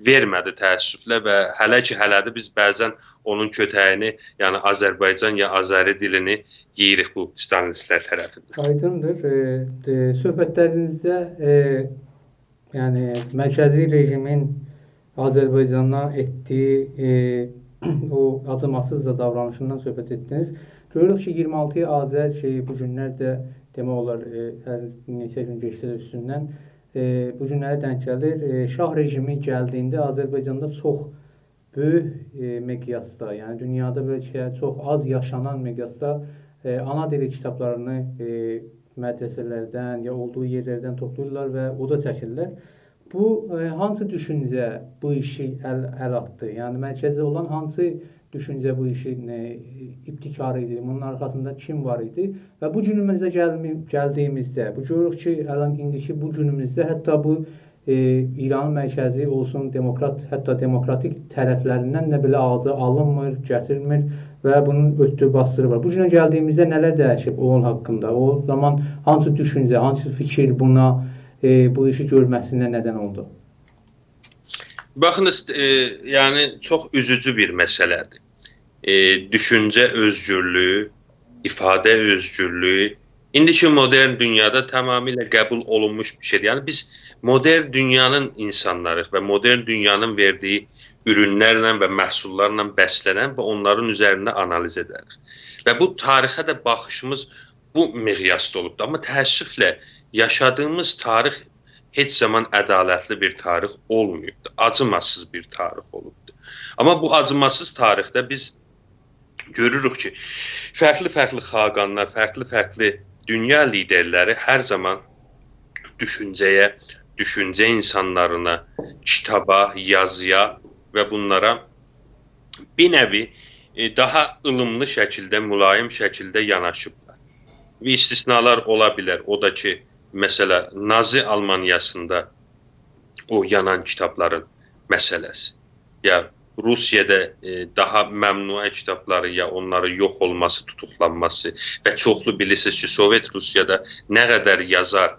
وئرمه‌دی تأسفله و هله کی هله‌دیر بیز بعضا اونون کؤتگینی، یعنی آذربایجان یا آذری دیلینی یئییریک بو استالینیستلر طرفیندن. آیدیندیر. ائ، ائ، صحبتلرینیزده، ائ، یعنی مرکزی رژیمین آذربایجانا ائتدیگی، ائ، او آجیماسیزجا داورانیشیندان صحبت ائتدینیز. گؤروروک کی، اییرمی آلتی آذر کی، بو گونلرده دئمک اولار، ائ، هر نئچه گون گئچسه ده اوستوندن، ائ، بو گونلره دنک گلیر. ائ، شاه رژیمی گلدیگینده آذربایجاندا چوخ بؤیوک، ائ، مقیاسدا، یعنی دونیادا بلکه چوخ آز یاشانان مقیاسدا، ائ، آنا دیلی کیتابلارینی، ائ، مدرسه‌لردن یا اولدوغو یئرلردن توپلاییرلار و اودا چکیرلر. بو، ائ، هانسی دوشونجه بو ایشی ال، ال آتدی؟ یعنی مرکزی اولان هانسی دوشونجه بو ایشین، ائ، ابتکاری ایدی؟ بونون آرخاسیندا کیم وار ایدی؟ و بو گونوموزه گلمی، گلدیگیمیزده، بو گؤروروک کی، الان ایندیکی بو گونوموزده حتی بو ائ، ایرانین مرکزی اولسون، دموکرات، حتی دموکراتیک طرفلریندن ده بئله آغزا آلینمیر، گتیرمیر و بونون اؤرتدویو باسدیری وار. بو گونه گلدیگیمیزده نه‌لر دییشیب اونون حاقیندا؟ او زامان هانسی دوشونجه، هانسی فیکیر بونا، ائ، بو ایشی گؤرمه‌سینه ندن اولدو؟ باخینیز، ائ، یعنی چوخ اوزوجو بیر مسئله‌دیر. ائ، دوشونجه اؤزگورلویو، ایفاده اؤزگورلویو ایندیکی مدرن دونیادا تمامیله قبول اولونموش بیر شئیدیر. یعنی بیز مدرن دونیانین اینسانلاری‌ییق و مدرن دونیانین وئردیگی اورونلرله و محصوللارلا بسلنن و اونلارین اوزرینده آنالیز ائدریک. و بو تاریخه ده باخیشیمیز بو مقیاسدا اولوبدور. آمما تأسفله یاشادیغیمیز تاریخ هئچ زامان عدالتلی بیر تاریخ اولماییبدیر. آجیماسیز بیر تاریخ اولوبدور. آمما بو آجیماسیز تاریخده بیز گؤروروک کی، فرقلی-فرقلی خاقانلار، فرقلی-فرقلی دونیا لیدرلری هر زامان دوشونجه‌یه، دوشونجه اینسانلارینا، کیتابا، یازییا و بونلارا بیر نوعی، ائ، داها ایلیملی شکیلده، ملایم شکیلده یاناشیبلار. بیر استثنالار اولا بیلر. او دا کی، مثلا، نازی آلمانیاسیندا او یانان کیتابلارین مسئله‌سی. یا روسیادا، ائ، داها ممنوعه کیتابلاری، یا اونلارین یوخ اولماسی، توتوقلانماسی و چوخلو بیلیرسینیز کی، سووئت روسیادا نه قدر یازار،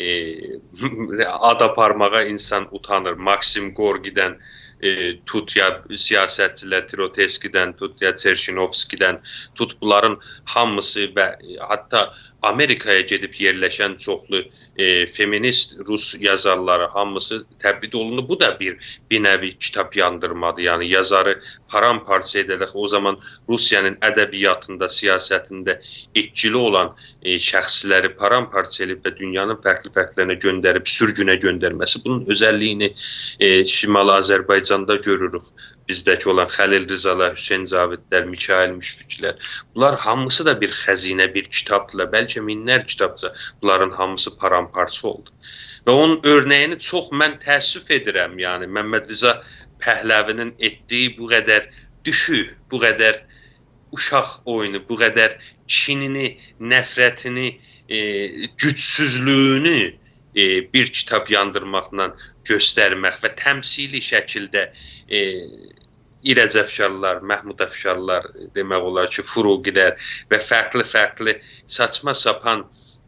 ائ، آد آپارماغا اینسان اوتانیر. ماکسیم گورکی‌دن، ائ، توت یا سیاستچیلر، تروتسکی‌دن توت یا چرشینوفسکی‌دن توت، بونلارین هامیسی و، ائ، حتی آمریکایا گئدیب یئرلشن چوخلو، ائ، فمینیست روس یازارلاری هامیسی تبعید اولوندو. بو دا بیر، بیر نوعی کیتاب یاندیرمادیر. یعنی یازاری پارامپارچا ائده‌رک، او زامان روسیانین ادبیاتیندا، سیاستینده ائتکیلی اولان، ائ، شخصلری پارامپارچا ائدیب و دونیانین فرقلی فرقلرینه گؤندریب، سورگونه گؤندرمه‌سی. بونون اؤزللیگینی، ائ، شمال آذربایجاندا گؤروروک. بیزده‌کی اولان خلیل رضالار، حسین جاویدلر، میکائیل مشفیقلر. بونلار هامیسی دا بیر خزینه، بیر کیتابدیلار. بلکه مینلر کیتابجا بونلارین هامیسی پارامپارچا اولدو. و اونون اؤرنگینی چوخ، من تأسف ائدیرم، یعنی ممدرضا پهلوی‌نین ائتدیگی بو قدر دوشوک، بو قدر اوشاق اویونو، بو قدر کینینی، نفرتینی، ائ، گوجسوزلویونو، ائ، بیر کیتاب یاندیرماقلا گؤسترمک و تمثیلی شکیلده، ائ، ایرج افشارلار، محمود افشارلار، دئمک اولار کی، فروغی‌لر و فرقلی-فرقلی ساچما ساپان،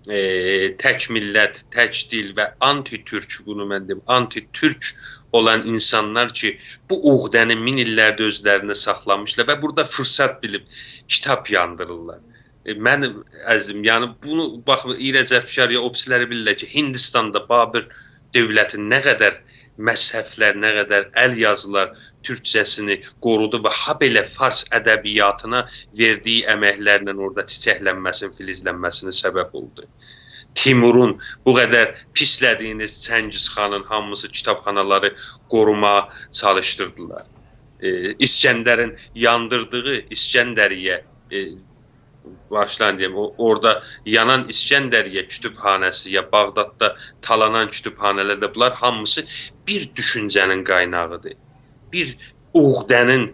ائ، تک میللت، تک دیل و آنتی تورک، بونو من دئییم، آنتی تورک اولان اینسانلار کی، بو عقده‌نی مین ایللردیر اؤزلرینده ساخلامیشلار و بورادا فرصت بیلیب کیتاب یاندیریرلار. ائ، منیم عزیزیم، یعنی بونو، باخ، ایرج افشار یا او بیریسی‌لری بیلیرلر کی، هیندیستاندا بابر دؤولتی نه قدر مصحفلر، نه قدر ال یازیلار تورکجه‌سینی قورودو و هابئله فارس ادبیاتینا وئردیگی امکلرله اورادا چیچکلنمه‌سینین، فلیزلنمه‌سینین سبب اولدو. تیمورون بو قدر پیسله‌دیگینیز چنگیز خانین هامیسی کیتابخانالاری قوروماغا چالیشدیردیلار. ائ، اسکندرین یاندیردیغی اسکندریه، ائ، باغیشلایین دئییم، او، اورادا یانان اسکندریه کتابخانه‌سی، یا بغداددا تالانان کتابخانه‌لر ده، بونلار هامیسی بیر دوشونجه‌نین قایناغیدیر. بیر عقده‌نین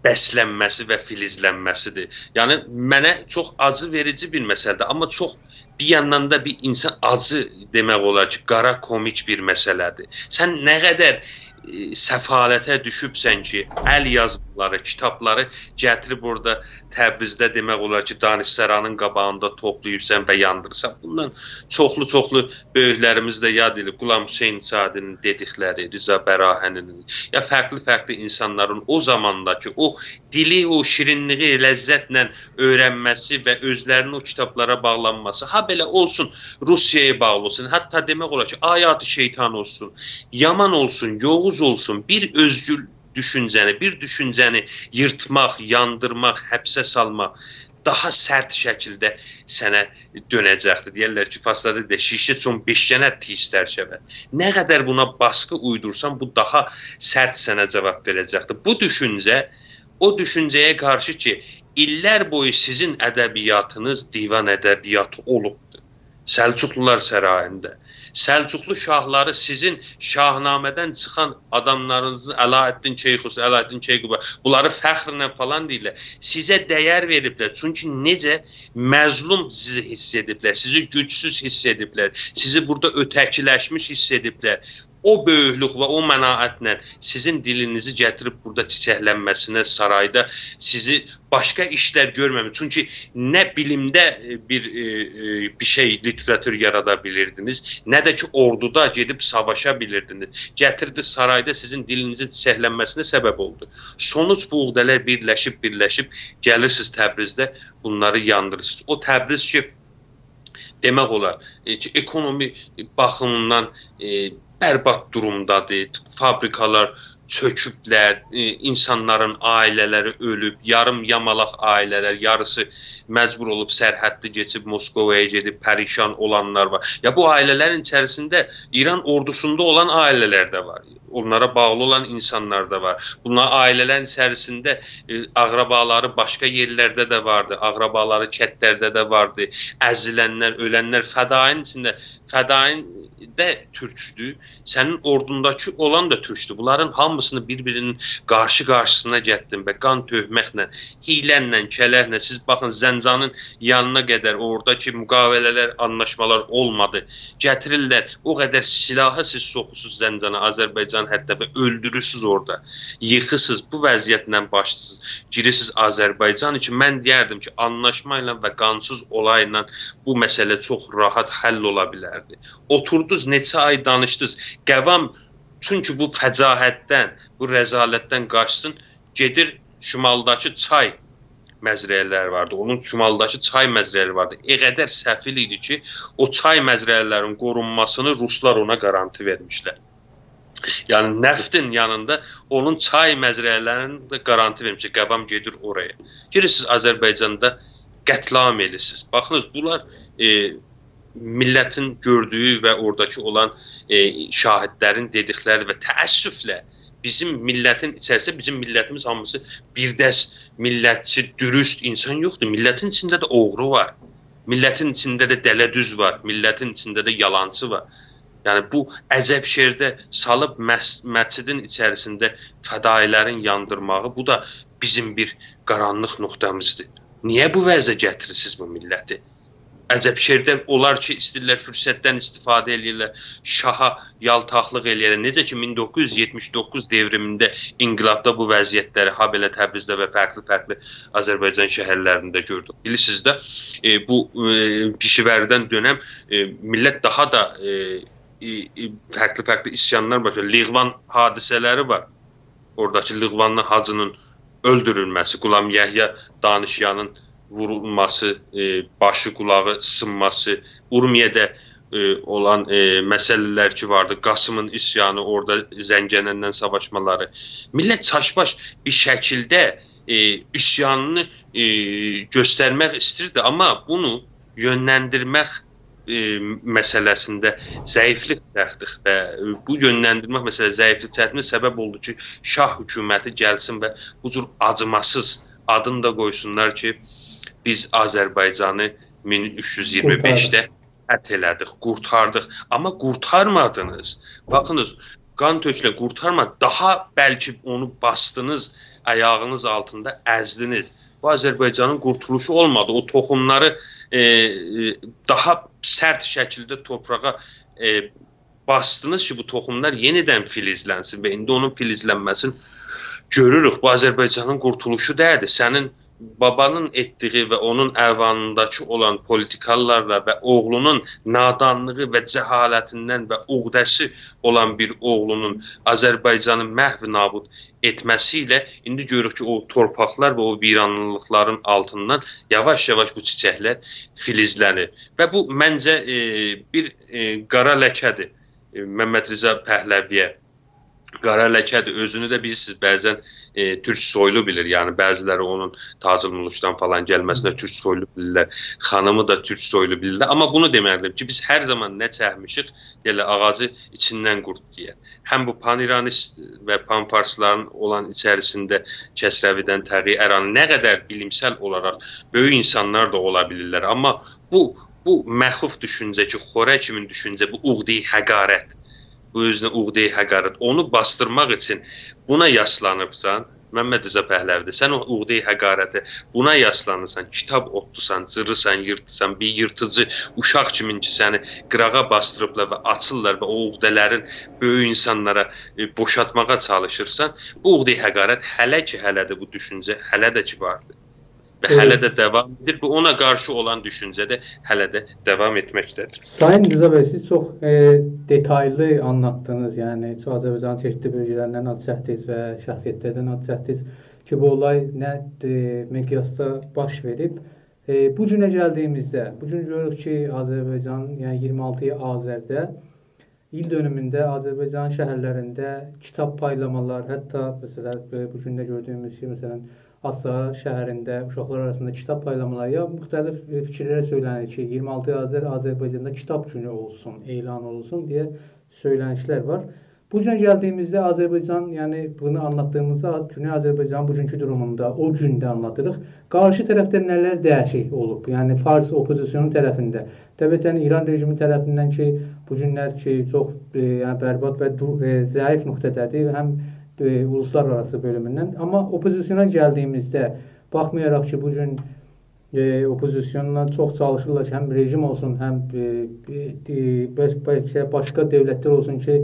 بسلنمه‌سی و فلیزلنمه‌سیدیر. یعنی، منه چوخ آجی وئریجی بیر مسئله‌دیر، آمما چوخ بیر یاندان دا بیر اینسان آجی، دئمک اولار کی، قارا کومیک بیر مسئله‌دیر. سن نه قدر، ائ، سفالته دوشوبسن کی، ال یازمالاری، کیتابلاری گتیریب اورادا تبریزده، دئمک اولار کی، دانشسرانین قاباغیندا توپلاییبسان و یاندیریرسان. بوندان چوخلو-چوخلو بؤیوکلریمیز ده یاد ائدیر. غلام حسین سعدی‌نین دئدیکلری، رضا براهنی‌نین، یا فرقلی-فرقلی اینسانلارین او زامانداکی او دیلی، او شیرینلیگی لذتله اؤیرنمه‌سی و اؤزلرینین او کیتابلارا باغلانماسی، هابئله اولسون، روسیه‌یه باغلی اولسون، حتی دئمک اولار کی، آیات شیطان اولسون، یامان اولسون، یوووز اولسون، بیر اؤزگور دوشونجه‌نی، بیر دوشونجه‌نی ییرتماق، یاندیرماق، حبسه سالماق داها سرت شکیلده سنه دؤنه‌جکدیر. دئیرلر کی، فارسلاردا دئییر: «شیشه چون بشکند، تیزتر شود.» نه قدر بونا باسقی اویدورسان، بو داها سرت سنه جاواب وئره‌جکدیر. بو دوشونجه، او دوشونجه‌یه قارشی کی، ایللر بویو سیزین ادبیاتینیز دیوان ادبیاتی اولوبدور. سلجوقلولار ساراییندا. سلجوقلو شاهلاری سیزین شاهنامه‌دن چیخان آداملارینیزین، علاءالدین کیخسرو، علاءالدین کیقوباد، بونلاری فخرله فلان دئییرلر. سیزه دَیر وئریبلر. چونکی نئجه مظلوم سیزی حیس ائدیبلر، سیزی گوجسوز حیس ائدیبلر، سیزی بورادا اؤتکیلشمیش حیس ائدیبلر. او بؤیوکلوک و او مناعتله سیزین دیلینیزی گتیریب بورادا چیچکلنمه‌سینه سارایدا سیزی باشقا ایشلر گؤرمه‌میش. چونکی نه بیلیمده، ائ، بیر، ائ، ائ، بیر شئی، لیتراتور یارادا بیلیردینیز، نه ده کی، اوردودا گئدیب ساواشا بیلیردینیز. گتیردی سارایدا سیزین دیلینیزین چیچکلنمه‌سینه سبب اولدو. سونوج بو عقده‌لر بیرلشیب، بیرلشیب گلیرسینیز تبریزده، بونلاری یاندیریرسینیز. او تبریز کی، دئمک اولار، ائ، کی، اکونومی باخیمیندان، ائ، برباد دورومدادیر. فابریکالار چؤکوبلر، ائ، اینسانلارین عائله‌لری اؤلوب، یاریم یامالاق عائله‌لر، یاریسی مجبور اولوب سرحدی کئچیب موسکووایا گئدیب پریشان اولانلار وار. یا بو عائله‌لرین ایچریسینده ایران اوردوسوندا اولان عائله‌لر ده وار. اونلارا باغلی اولان اینسانلار دا وار. بونلار عائله‌لرین ایچریسینده، ائ، اقربالاری باشقا یئرلرده ده واردی. اقربالاری کندلرده ده واردی. ازیلنلر، اؤلنلر، فدایین ایچینده، فدایین ده تورکدور. سنین اوردونداکی اولان دا تورکدور. بونلارین هامیسینی بیر-بیرینین قارشی-قارشیسینا گتدین و قان تؤکمکله، حیله‌نله، کلکله، سیز باخین، زنجانین یانینا قدر اورادا کی مقاوله‌لر، آنلاشمالار اولمادی. گتیریرلر، او قدر سلاحی سیز سوخورسوز زنجانا، آذربایجان حتی، و اؤلدورورسوز اورادا. ییخیرسیز، بو وضعیتله باشلاییرسیز، گیریرسیز آذربایجان کی، من دئیردیم کی، آنلاشما ایله و قانسیز اولایلا بو مسئله چوخ راحت حل اولا بیلردی. اوتوردونوز، نئچه آی دانیشدینیز. قوام، چونکی بو فجاعتدن، بو رذالتدن قاچسین، گئدیر شمالداکی چای مزرعه‌لری واردی. اونون شمالداکی چای مزرعه‌لری واردی. او قدر سفیل ایدی کی، او چای مزرعه‌لرین قورونماسینی روسلار اونا گارانتی وئرمیشلر. یعنی، نفتین یانیندا اونون چای مزرعه‌لرینی ده گارانتی وئرمیشلر. قوام گئدیر اورایا. گیریرسیز آذربایجاندا قتل‌عام ائلیرسیز. باخینیز، بونلار، ائ، میللتین گؤردویو و اوراداکی اولان، ائ، شاهدلرین دئدیکلری و تأسفله بیزیم میللتین ایچریسینده، بیزیم میللتیمیز هامیسی بیر دست میللتچی، دوروست اینسان یوخدور. میللتین ایچینده ده اوغرو وار. میللتین ایچینده ده دله‌دوز وار. میللتین ایچینده ده یالانچی وار. یعنی، بو عجب‌شئرده سالیب مس-، مسجدین ایچریسینده فدایی‌لرین یاندیرماغی، بو دا بیزیم بیر قارانلیق نقطه‌میزدیر. نییه بو وضعه گتیریرسینیز بو میللتی؟ عجب‌شئرده اولار کی، ایسته‌ییرلر فرصتدن استفاده ائله‌یه‌لر، شاها یالتاقلیق ائله‌یه‌لر. نئجه کی، مین دوققوز یوز یئتمیش دوققوز دئوریمینده، انقلابدا بو وضعیتلری هابئله تبریزده و فرقلی-فرقلی آذربایجان شهرلرینده گؤردوک. بیلیرسینیز ده، ائ، بو، ائ، پیشه‌وری‌دن دؤنم، ائ، میللت داها دا، ائ، ائ، ائ، فرقلی-فرقلی عصیانلار باشلاییر. لیقوان حادثه‌لری وار. اوراداکی لیقوانلی حاجی‌نین اؤلدورولمه‌سی، غلام یحیی دانشیانین وورولماسی، ائ، باشی، قولاغی سینماسی، اورمیه‌ده، ائ، اولان، ائ، مسئله‌لر کی واردی، قاسیمین عصیانی، اورادا زنگنه‌نن ساواشمالاری. میللت چاشباش بیر شکیلده، ائ، عصیانینی، ائ، گؤسترمک ایستیردی، آمما بونو یؤنلندیرمک، ائ، مسئله‌سینده ضعیفلیک چکدیک و بو یؤنلندیرمک مسئله ضعیفلیک چکدیییمیز سبب اولدو کی، شاه حکومتی گلسین و بو جور آجیماسیز آدینی دا قویسونلار کی، بیز آذربایجانی مین اوچ یوز اییرمی بئشده قورتاردیق. فتح ائله‌دیک، قورتاردیق. آمما قورتارمادینیز. باخینیز، قان تؤکمه، قورتارما، داها بلکه اونو باسدینیز، آیاغینیز آلتیندا ازدینیز. بو آذربایجانین قورتولوشو اولمادی. او توخوملاری، ائ، ائ، داها سرت شکیلده تورپاغا، ائ، باسدینیز کی، بو توخوملار یئنیدن فیلیزلنسین و ایندی اونون فیلیزلنمه‌سینی گؤروروک. بو آذربایجانین قورتولوشو دئییل. سنین بابانین ائتدیگی و اونون اعوانینداکی اولان پولیتیکالارلا و اوغلونون نادانلیغی و جهالتیندن و عقده‌سی اولان بیر اوغلونون آذربایجانی محو نابود ائتمه‌سی ایله ایندی گؤروروک کی، او تورپاقلار و او ویرانلیلیقلارین آلتیندان یاواش-یاواش بو چیچکلر فیلیزلنیر. و بو، منجه، ائ، بیر، ائ، قارا لکه‌دیر، ائ، ممدرضا پهلوی‌یه. قارا لکه‌دیر. اؤزونو ده بیلیرسینیز، بعضا، ائ، تورک سویلو بیلیر. یعنی، بعضی‌لری اونون تاج‌الملوکدان فلان گلمه‌سینه تورک سویلو بیلیرلر. خانیمی دا تورک سویلو بیلیرلر. آمما بونو دئمه‌لی‌یم کی، بیز هر زامان نه چکمیشیک، دئییرلر، آغاجی ایچیندن قورد یئیر. هم بو پان‌ایرانیست و پان‌فارسلارین اولان ایچریسینده کسروی‌دن تقی ارانی نه قدر بیلیمسل اولاراق بؤیوک اینسانلار دا اولا بیلیرلر. آمما بو، بو مخوف دوشونجه کی، خوره کیمین دوشونجه، بو عقده‌ی حقارت، بو اؤزونه عقده‌ی حقارت، اونو باسدیرماق اوچون بونا یاسلانیبسان، ممدرضا پهلوی‌دیر. سن او عقده‌ی حقارته، بونا یاسلانیرسان، کیتاب اوتدوسان، جیریسان، ییرتیسان، بیر ییرتیجی اوشاق کیمین کی، سنی قیراغا باسدیریبلار و آچیرلار و او عقده‌لرین بؤیوک اینسانلارا، ائ، بوشالتماغا چالیشیرسان، بو عقده‌ی حقارت هله کی، هله‌دیر بو دوشونجه، هله ده کی واردیر. و هله ده داوام ائدیر. بو اونا قارشی اولان دوشونجه ده هله ده داوام ائتمکده‌دیر. سایین رضا بی، سیز چوخ، ائ، دئتایلی آنلاتدینیز. یعنی، چوخ آذربایجانین چئشیتلی بؤلگه‌لریندن آد چکدینیز و شخصیت‌لردن آد چکدینیز کی، بو اولای نه، ائ، مقیاسدا باش وئریب. ائ، بو گونه گلدیییمیزده، بو گون گؤروروک کی، آذربایجان، یعنی اییرمی آلتی آذرده ایل دؤنومونده آذربایجانین شهرلرینده کیتاب پایلامالار، حتی، مثلا، ائ، بو گون ده گؤردویوموز کی، مثلا، آسا شهرینده اوشاقلار آراسیندا کیتاب پایلامالار، یا موختلیف، ائ، فیکیرلر سؤیلنیر کی، اییرمی آلتی آذر آذربایجاندا کیتاب گونو اولسون، اعلان اولسون دئیه سؤیلنیشلر وار. بو گون گلدیییمیزده آذربایجان، یعنی بونو آنلاتدیغیمیزدا آذ-، گونئی آذربایجانین بوگونکو دوروموندا، او گونده آنلاتیریق. قارشی طرفده نه‌لر دییشیک اولوب؟ یعنی فارس اوپوزیسیونون طرفینده. طبیعتا ایران رژیمی طرفیندن کی، بو گونلر کی، چوخ، ائ، یعنی برباد و دو-، ائ، ضعیف نقطه‌ده‌دیر، هم، ائ، اولوسلارآراسی بؤلوموندن. آمما اوپوزیسیونا گلدیییمیزده، باخمایاراق کی، بو گون ائ، اوپوزیسیونلا چوخ چالیشیرلار کی، هم رژیم اولسون، هم، ائ، ائ، ائ، باش-، باش-، شئی، باشقا دؤولتلر اولسون کی،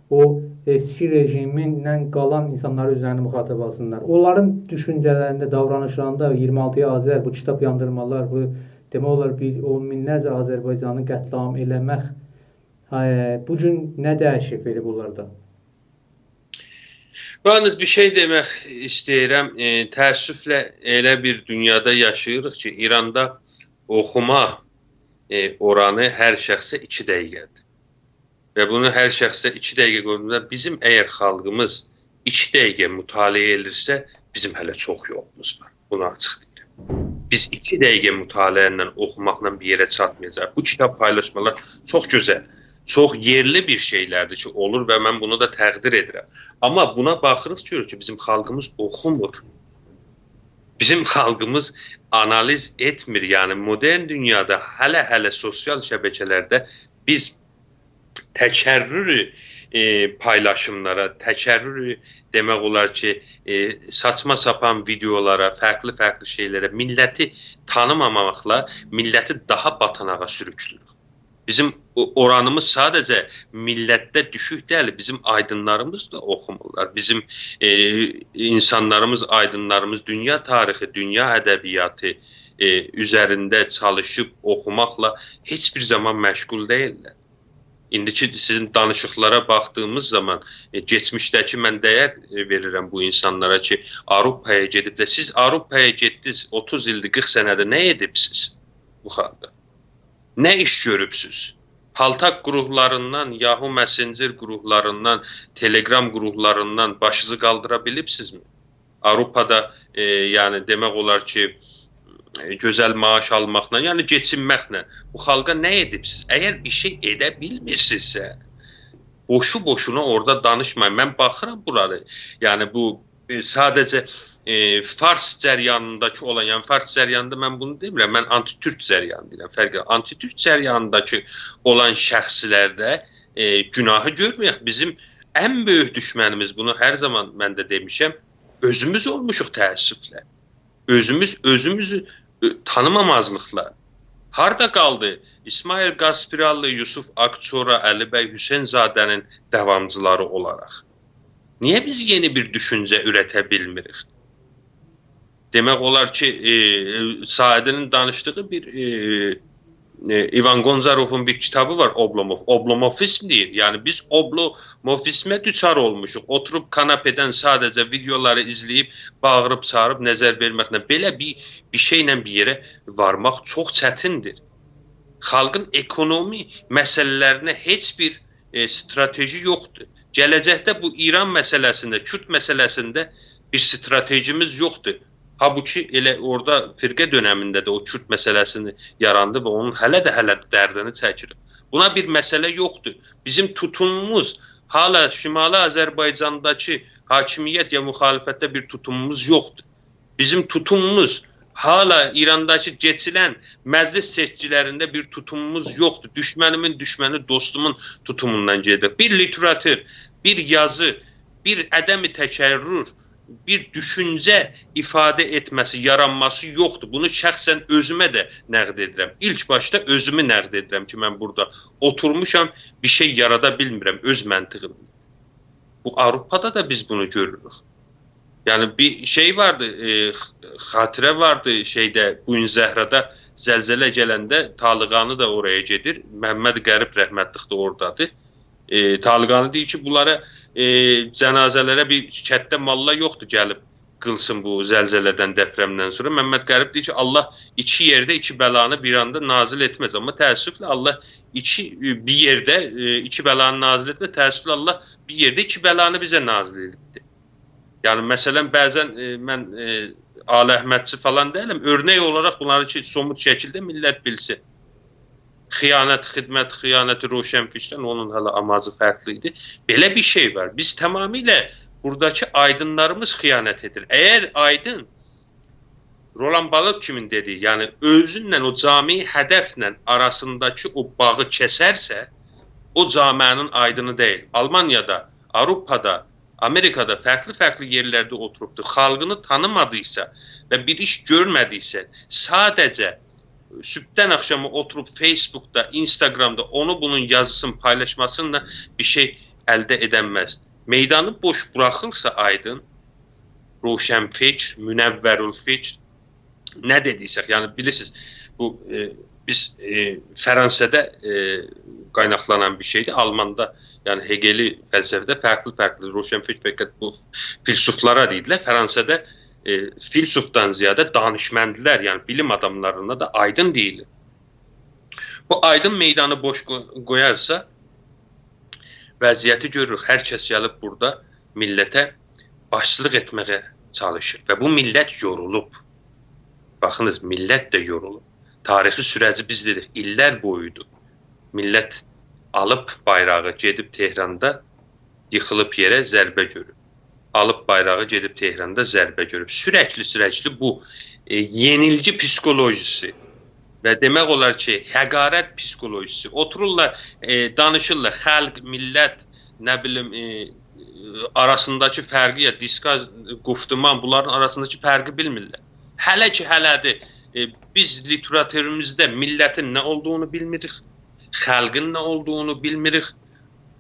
او اسکی رژیمینن قالان اینسانلاری اؤزلرینی مخاطب آلسینلار. اونلارین دوشونجه‌لرینده، داورانیشلاریندا اییرمی آلتی آذر، بو کیتاب یاندیرمالار، بو دئمک اولار بیر اون مینلرجه آذربایجانی قتل‌عام ائله‌مک، ائ، بو گون نه دییشیک وئریب اونلاردا؟ یالنیز بیر شئی دئمک ایسته‌ییرم. ائ، تأسفله ائله بیر دونیادا یاشاییریق کی، ایراندا اوخوما، ائ، اورانی هر شخصه ایکی دقیقه‌دیر. و بونو هر شخصه ایکی دقیقه قویدوغوندا بیزیم اگر خالقیمیز ایکی دقیقه مطالعه ائدیرسه، بیزیم هله چوخ یولوموز وار. بونو آچیق دئییرم. بیز ایکی دقیقه مطالعه ایله، اوخوماقلا بیر یئره چاتمایاجاغیق. بو کیتاب پایلاشمالار چوخ گؤزل، چوخ یئرلی بیر شئیلردیر کی، اولور و من بونو دا تقدیر ائدیرم. آمما بونا باخیریق، گؤروروک کی، بیزیم خالقیمیز اوخومور. بیزیم خالقیمیز آنالیز ائتمیر. یعنی، مدرن دونیادا هله-هله سوسیال شبکه‌لرده بیز تکرر، ائ، پایلاشیملارا، تکرر، دئمک اولار کی، ائ، ساچما ساپان ویدئولارا، فرقلی-فرقلی شئیلره، میللتی تانیماماقلا میللتی داها باتاناغا سوروکلویوروک. بیزیم او-، اورانیمیز ساده‌جه میللتده دوشوک دئییل، بیزیم آیدینلاریمیز دا اوخومورلار. بیزیم، ائ، اینسانلاریمیز، آیدینلاریمیز دونیا تاریخی، دونیا ادبیاتی، ائ، اوزرینده چالیشیب اوخوماقلا هئچ بیر زامان مشغول دئییللر. ایندی کی، سیزین دانیشیقلارا باخدیغیمیز زامان، ائ، کئچمیشده‌کی من دَیَر، ائ، وئریرم بو اینسانلارا کی، آوروپایا گئدیبلر. سیز آوروپایا گئتدینیز، اوتوز ایلدیر، قیرخ سنه‌دیر، نه ائدیبسیز بو خالقا؟ نه ایش گؤروبسوز؟ پالتاک گروپلاریندان، یاهو مسنجر گروپلاریندان، تلگرام گروپلاریندان باشینیزی قالدیرا بیلیبسیزمی؟ آوروپادا، ائ، یعنی دئمک اولار کی، ائ، گؤزل معاش آلماقلا، یعنی کئچینمکله بو خالقا نه ائدیبسیز؟ اگر بیر شئی ائده بیلمیرسینیزسه، بوشو-بوشونا اورادا دانیشمایین. من باخیرام بورانی، یعنی بو، ائ، ساده‌جه، ائ، فارس جریانینداکی اولان، یعنی فارس جریانیندا من بونو دئمیرم، من آنتی‌تورک جریانی دئییرم، فرقی یوخ. آنتی‌تورک جریانینداکی اولان شخصلرده، ائ، گوناهی گؤرمه‌یک. بیزیم ان بؤیوک دوشمنیمیز، بونو هر زامان من ده دئمیشم، اؤزوموز اولموشوق تأسفله. اؤزوموز، اؤزوموزو، اؤ، تانیمامازلیقلا. هاردا قالدی اسماعیل قاسپیراللی، یوسف آقچورا، علی بی حسین‌زاده‌نین داوامچیلاری اولاراق؟ نییه بیز یئنی بیر دوشونجه اورته بیلمیریک؟ دئمک اولار کی، ائ، ائ، ساعدی‌نین دانیشدیغی بیر، ائ، ائ، ایوان گونزاروفون بیر کیتابی وار، اوبلوموف. اوبلوموفیزم دئییر. یعنی بیز اوبلوموفیزمه دوچار اولموشوق. اوتوروب کاناپه‌دن ساده‌جه ویدئولاری ایزله‌ییب، باغیریب چاغیریب، نظر وئرمکله، بئله بیر، بیر شئیله بیر یئره وارماق چوخ چتیندیر. خالقین اکونومی مسئله‌لرینه هئچ بیر، ائ، استراتژی یوخدور. گله‌جکده بو ایران مسئله‌سینده، کورد مسئله‌سینده بیر استراتژیمیز یوخدور. هالبوکی ائله اورادا فرقه دؤنمینده ده او کورد مسئله‌سینی یاراندی و اونون هله ده، هله ده دردینی چکیریک. بونا بیر مسئله یوخدور. بیزیم توتوموموز هله شمالی آذربایجانداکی حاکمیت یا مخالفتده بیر توتوموموز یوخدور. بیزیم توتوموموز هله ایرانداکی کئچیرلن مجلس سئچکیلرینده بیر توتوموموز یوخدور. دوشمنیمین دوشمنی دوستومون توتوموندان گئدیر. بیر لیتراتور، بیر یازی، بیر عدم تکرر، بیر دوشونجه ایفاده ائتمه‌سی، یارانماسی یوخدور. بونو شخصاً اؤزومه ده نقد ائدیرم. ایلک باشدا اؤزومو نقد ائدیرم کی، من بورادا اوتورموشام، بیر شئی یارادا بیلمیرم اؤز منطقیملا. بو آوروپادا دا بیز بونو گؤروروک. یعنی بیر شئی واردی، ائ، خ-، خاطره واردی شئیده، بوین‌زهرادا زلزله گلنده طالقانی دا اورایا گئدیر. محمد غریب رحمتلیک ده اورادادیر. ائ، طالقانی دئییر کی، بونلارا، ائ، جنازه‌لره بیر کتده ماللا یوخدور گلیب قیلسین بو زلزله‌دن، دپرمدن سونرا. محمد غریب دئییر کی، الله ایکی یئرده ایکی بلانی بیر آندا نازل ائتمز. آمما تأسفله الله ایکی، بیر یئرده، ائ، ایکی بلانی نازل ائتمز. تأسفله الله بیر یئرده ایکی بلانی بیزه نازل ائدیبدیر. یعنی، مثلا، بعضا، ائ، من، ائ، آل احمدچی فلان دئییلم، اؤرنک اولاراق بونلاری کی، سوموت شکیلده میللت بیلسین. خیانت، خدمت، خیانت روشنفکردن، اونون هله آماجی فرقلی ایدی. بئله بیر شئی وار. بیز تمامیله بوراداکی آیدینلاریمیز خیانت ائدیر. اگر آیدین، رولان بالوت کیمین دئدیگی، یعنی اؤزونله او جامعه هدفله آراسینداکی او باغی کسرسه، او جامعه‌نین آیدینی دئییل. آلمانیادا، آوروپادا، آمریکادا فرقلی-فرقلی یئرلرده اوتوروبدور. خالقینی تانیمادیسا و بیر ایش گؤرمه‌دیسه، ساده‌جه صبحدن آخشاما اوتوروب فیسبوکدا، اینستاگرامدا اونو بونون یازیسینی پایلاشماسینلا بیر شئی الده ائدنمز. میدانی بوش بوراخیلسا آیدین، روشنفکر، منورالفکر، نه دئدیکسه، یعنی بیلیرسینیز، بو، ائ، بیز، ائ، فرانسه‌ده، ائ، قایناقلانان بیر شئیدیر. آلماندا، یعنی هگلی فلسفه‌ده فرقلی-فرقلی روشنفکر، فقط بو فیلسوفلارا دئییرلر. فرانسه‌ده، ائ، فیلسوفدان زیاده دانشمندلر، یعنی بیلیم آداملارینا دا آیدین دئییلیر. بو آیدین میدانی بوش قو-، قویارسا، وضعیتی گؤروروک. هر کس گلیب بورادا میللته باشچیلیق ائتمه‌یه چالیشیر و بو میللت یورولوب. باخینیز، میللت ده یورولوب. تاریخی سوره‌جی بیز دئدیک، ایللر بویودور. میللت آلیب بایراغی، گئدیب تهراندا ییخیلیب یئره، ضربه گؤروب. آلیب بایراغی، گئدیب تهراندا ضربه گؤروب. سورکلی، سورکلی بو، ائ، یئنیلگی پسیخولوژیسی و دئمک اولار کی، حقارت پسیخولوژیسی. اوتورورلار، ائ، دانیشیرلار، خالق، میللت، نه بیلیم، ائ، ائ، آراسینداکی فرقی، یا دیسکورس، گفتمان، بونلارین آراسینداکی فرقی بیلمیرلر. هله کی، هله‌دیر، ائ، بیز لیتراتوروموزدا میللتین نه اولدوغونو بیلمیریک، خالقین نه اولدوغونو بیلمیریک،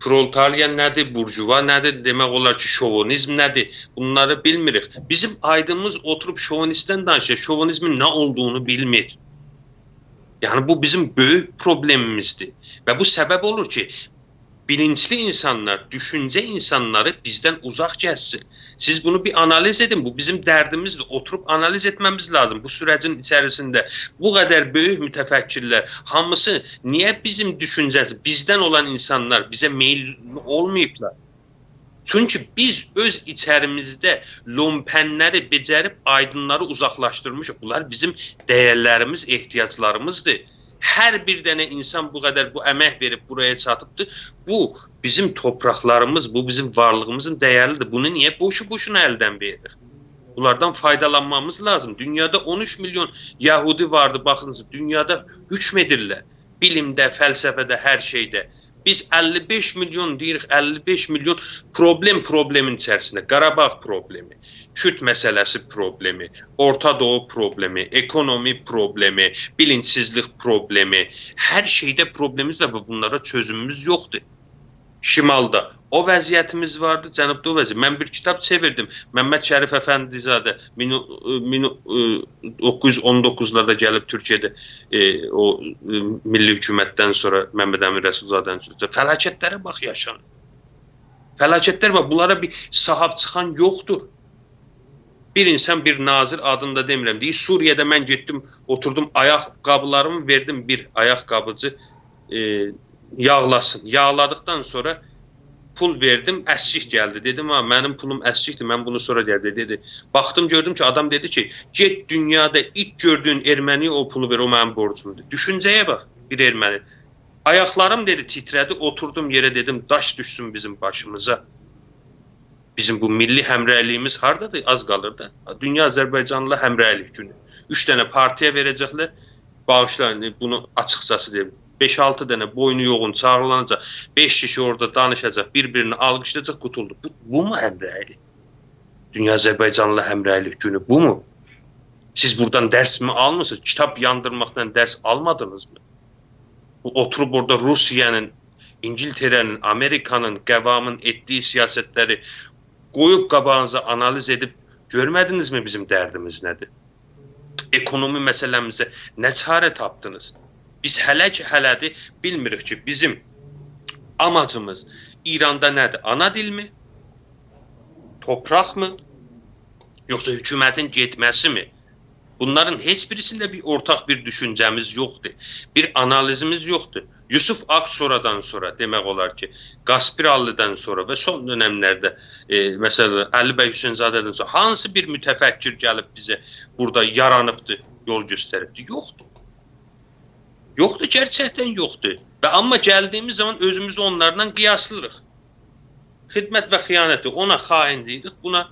پرولتاریا نه‌دیر، بورژوا نه‌دیر، دئمک اولار کی، شووینیزم نه‌دیر، بونلاری بیلمیریک. بیزیم آیدینیمیز اوتوروب شووینیستدن دانیشیر، شووینیزمین نه اولدوغونو بیلمیر. یعنی، بو بیزیم بؤیوک پروبلئمیمیزدیر. و بو سبب اولور کی، بیلینجلی اینسانلار، دوشونجه اینسانلاری بیزدن اوزاق گزسین. سیز بونو بیر آنالیز ائدین، بو بیزیم دردیمیزدیر. اوتوروب آنالیز ائتمه‌میز لازیم بو سوره‌جین ایچریسینده. بو قدر بؤیوک متفکرلر، هامیسی نییه بیزیم دوشونجه‌سی، بیزدن اولان اینسانلار بیزه میل اولماییبلار؟ چونکی بیز اؤز ایچریمیزده لومپنلری بئجریب آیدینلاری اوزاقلاشدیرمیشیق. بونلار بیزیم دیرلریمیز، احتیاجلاریمیزدیر. هر بیر دنه اینسان بو قدر بو امک وئریب بورایا چاتیبدیر. بو بیزیم توپراقلاریمیز، بو بیزیم وارلیغیمیزین دیریدیر. بونو نییه بوشو بوشونا الدن وئریریک؟ بونلاردان فایدالانمامیز لازیم. دونیادا اون اوچ میلیون یهودی واردی، باخینیز، دونیادا حکم ائدیرلر. بیلیمده، فلسفه‌ده، هر شئیده. بیز اللی بئش میلیون دئییریک، اللی بئش میلیون پروبلئم پروبلئمین ایچریسینده. قاراباغ پروبلئمی، کورد مسئله‌سی پروبلئمی، اورتا دوغو پروبلئمی، اکونومی پروبلئمی، بیلینجسیزلیک پروبلئمی، هر شئیده پروبلئمیمیز وار و بونلارا چؤزوموموز یوخدور. شیمالدا او وضعیتیمیز واردی، جنوبدا او وضعیت. من بیر کیتاب چئویردیم. ممد شریف افندی‌زاده مین، مین، دوققوز یوز اون دوققوزلاردا گلیب تورکیه‌ده، ائ، او، ائ، میللی حکومتدن سونرا، ممد امین رسول‌زاده‌نین سونرا. فلاکتلره باخ یاشانیر. فلاکتلر وار، بونلارا بیر صاحیب چیخان یوخدور. بیر اینسان، بیر ناظر، آدینی دا دئمیرم، دئییر، سوریه‌ده من گئتدیم، اوتوردوم، آیاق‌قابیلاریمی وئردیم بیر آیاق‌قابیجی، ائ، یاغلاسین. یاغلادیقدان سونرا پول وئردیم، اسکیک گلدی. دئدیم: «ها، منیم پولوم اسکیکدیر، من بونو سونرا گلدی.» دئدی. باخدیم، گؤردوم کی، آدام دئدی کی: «گئت دونیادا ایلک گؤردویون ارمنی‌یه او پولو وئر، او منیم بورجومدور.» دوشونجه‌یه باخ، بیر ارمنی. آیاقلاریم، دئدی، تیتره‌دی، اوتوردوم یئره، دئدیم: «داش دوشسون بیزیم باشیمیزا.» بیزیم بو میللی همرأیلیگیمیز هاردادیر؟ آز قالیر دا. دونیا آذربایجانلیلار همرأیلیک گونو. اوچ دنه پارتی‌یا وئره‌جکلر. باغیشلایین، بونو آچیقجاسی دئییم. بئش-آلتی دنه بوینو یوغون چاغیرلاجاق. بئش کیشی اورادا دانیشاجاق، بیر-بیرینی آلقیشلایاجاق، قوتولدو. بو، بومو همرأیلیک؟ دونیا آذربایجانلیلار همرأیلیک گونو بومو؟ سیز بورادان درس‌می آلمیرسینیز؟ کیتاب یاندیرماقدان درس آلمادینیزمی؟ بو اوتوروب اورادا روسیه‌نین، اینگیلتره‌نین، آمریکانین، قوامین ائتدیگی سیاستلری قویوب قاباغینیزا آنالیز ائدیب گؤرمه‌دینیزمی بیزیم دردیمیز نه‌دیر؟ اکونومی مسئله‌میزه نه چاره تاپدینیز؟ بیز هله کی هله‌دیر بیلمیریک کی، بیزیم آماجیمیز ایراندا نه‌دیر؟ آنا دیل‌می؟ توپراق‌می؟ یوخسا حکومتین گئتمه‌سی‌می؟ بونلارین هئچ بیریسینده بیر اورتاق بیر دوشونجه‌میز یوخدور. بیر آنالیزیمیز یوخدور. یوسف آکسورادان سونرا، دئمک اولار کی، قاسپیراللی‌دان سونرا و سون دؤنملرده، ائ، مثلا، علی بی حسین‌زاده‌دن سونرا هانسی بیر متفکر گلیب بیزه بورادا یارانیبدی، یول گؤستریبدی؟ یوخدور. یوخدور، گئرچکدن یوخدور. و آمما گلدیگیمیز زامان اؤزوموزو اونلارلا قیاسلاییریق. خدمت و خیانتی، اونا خائن دئییریک، بونا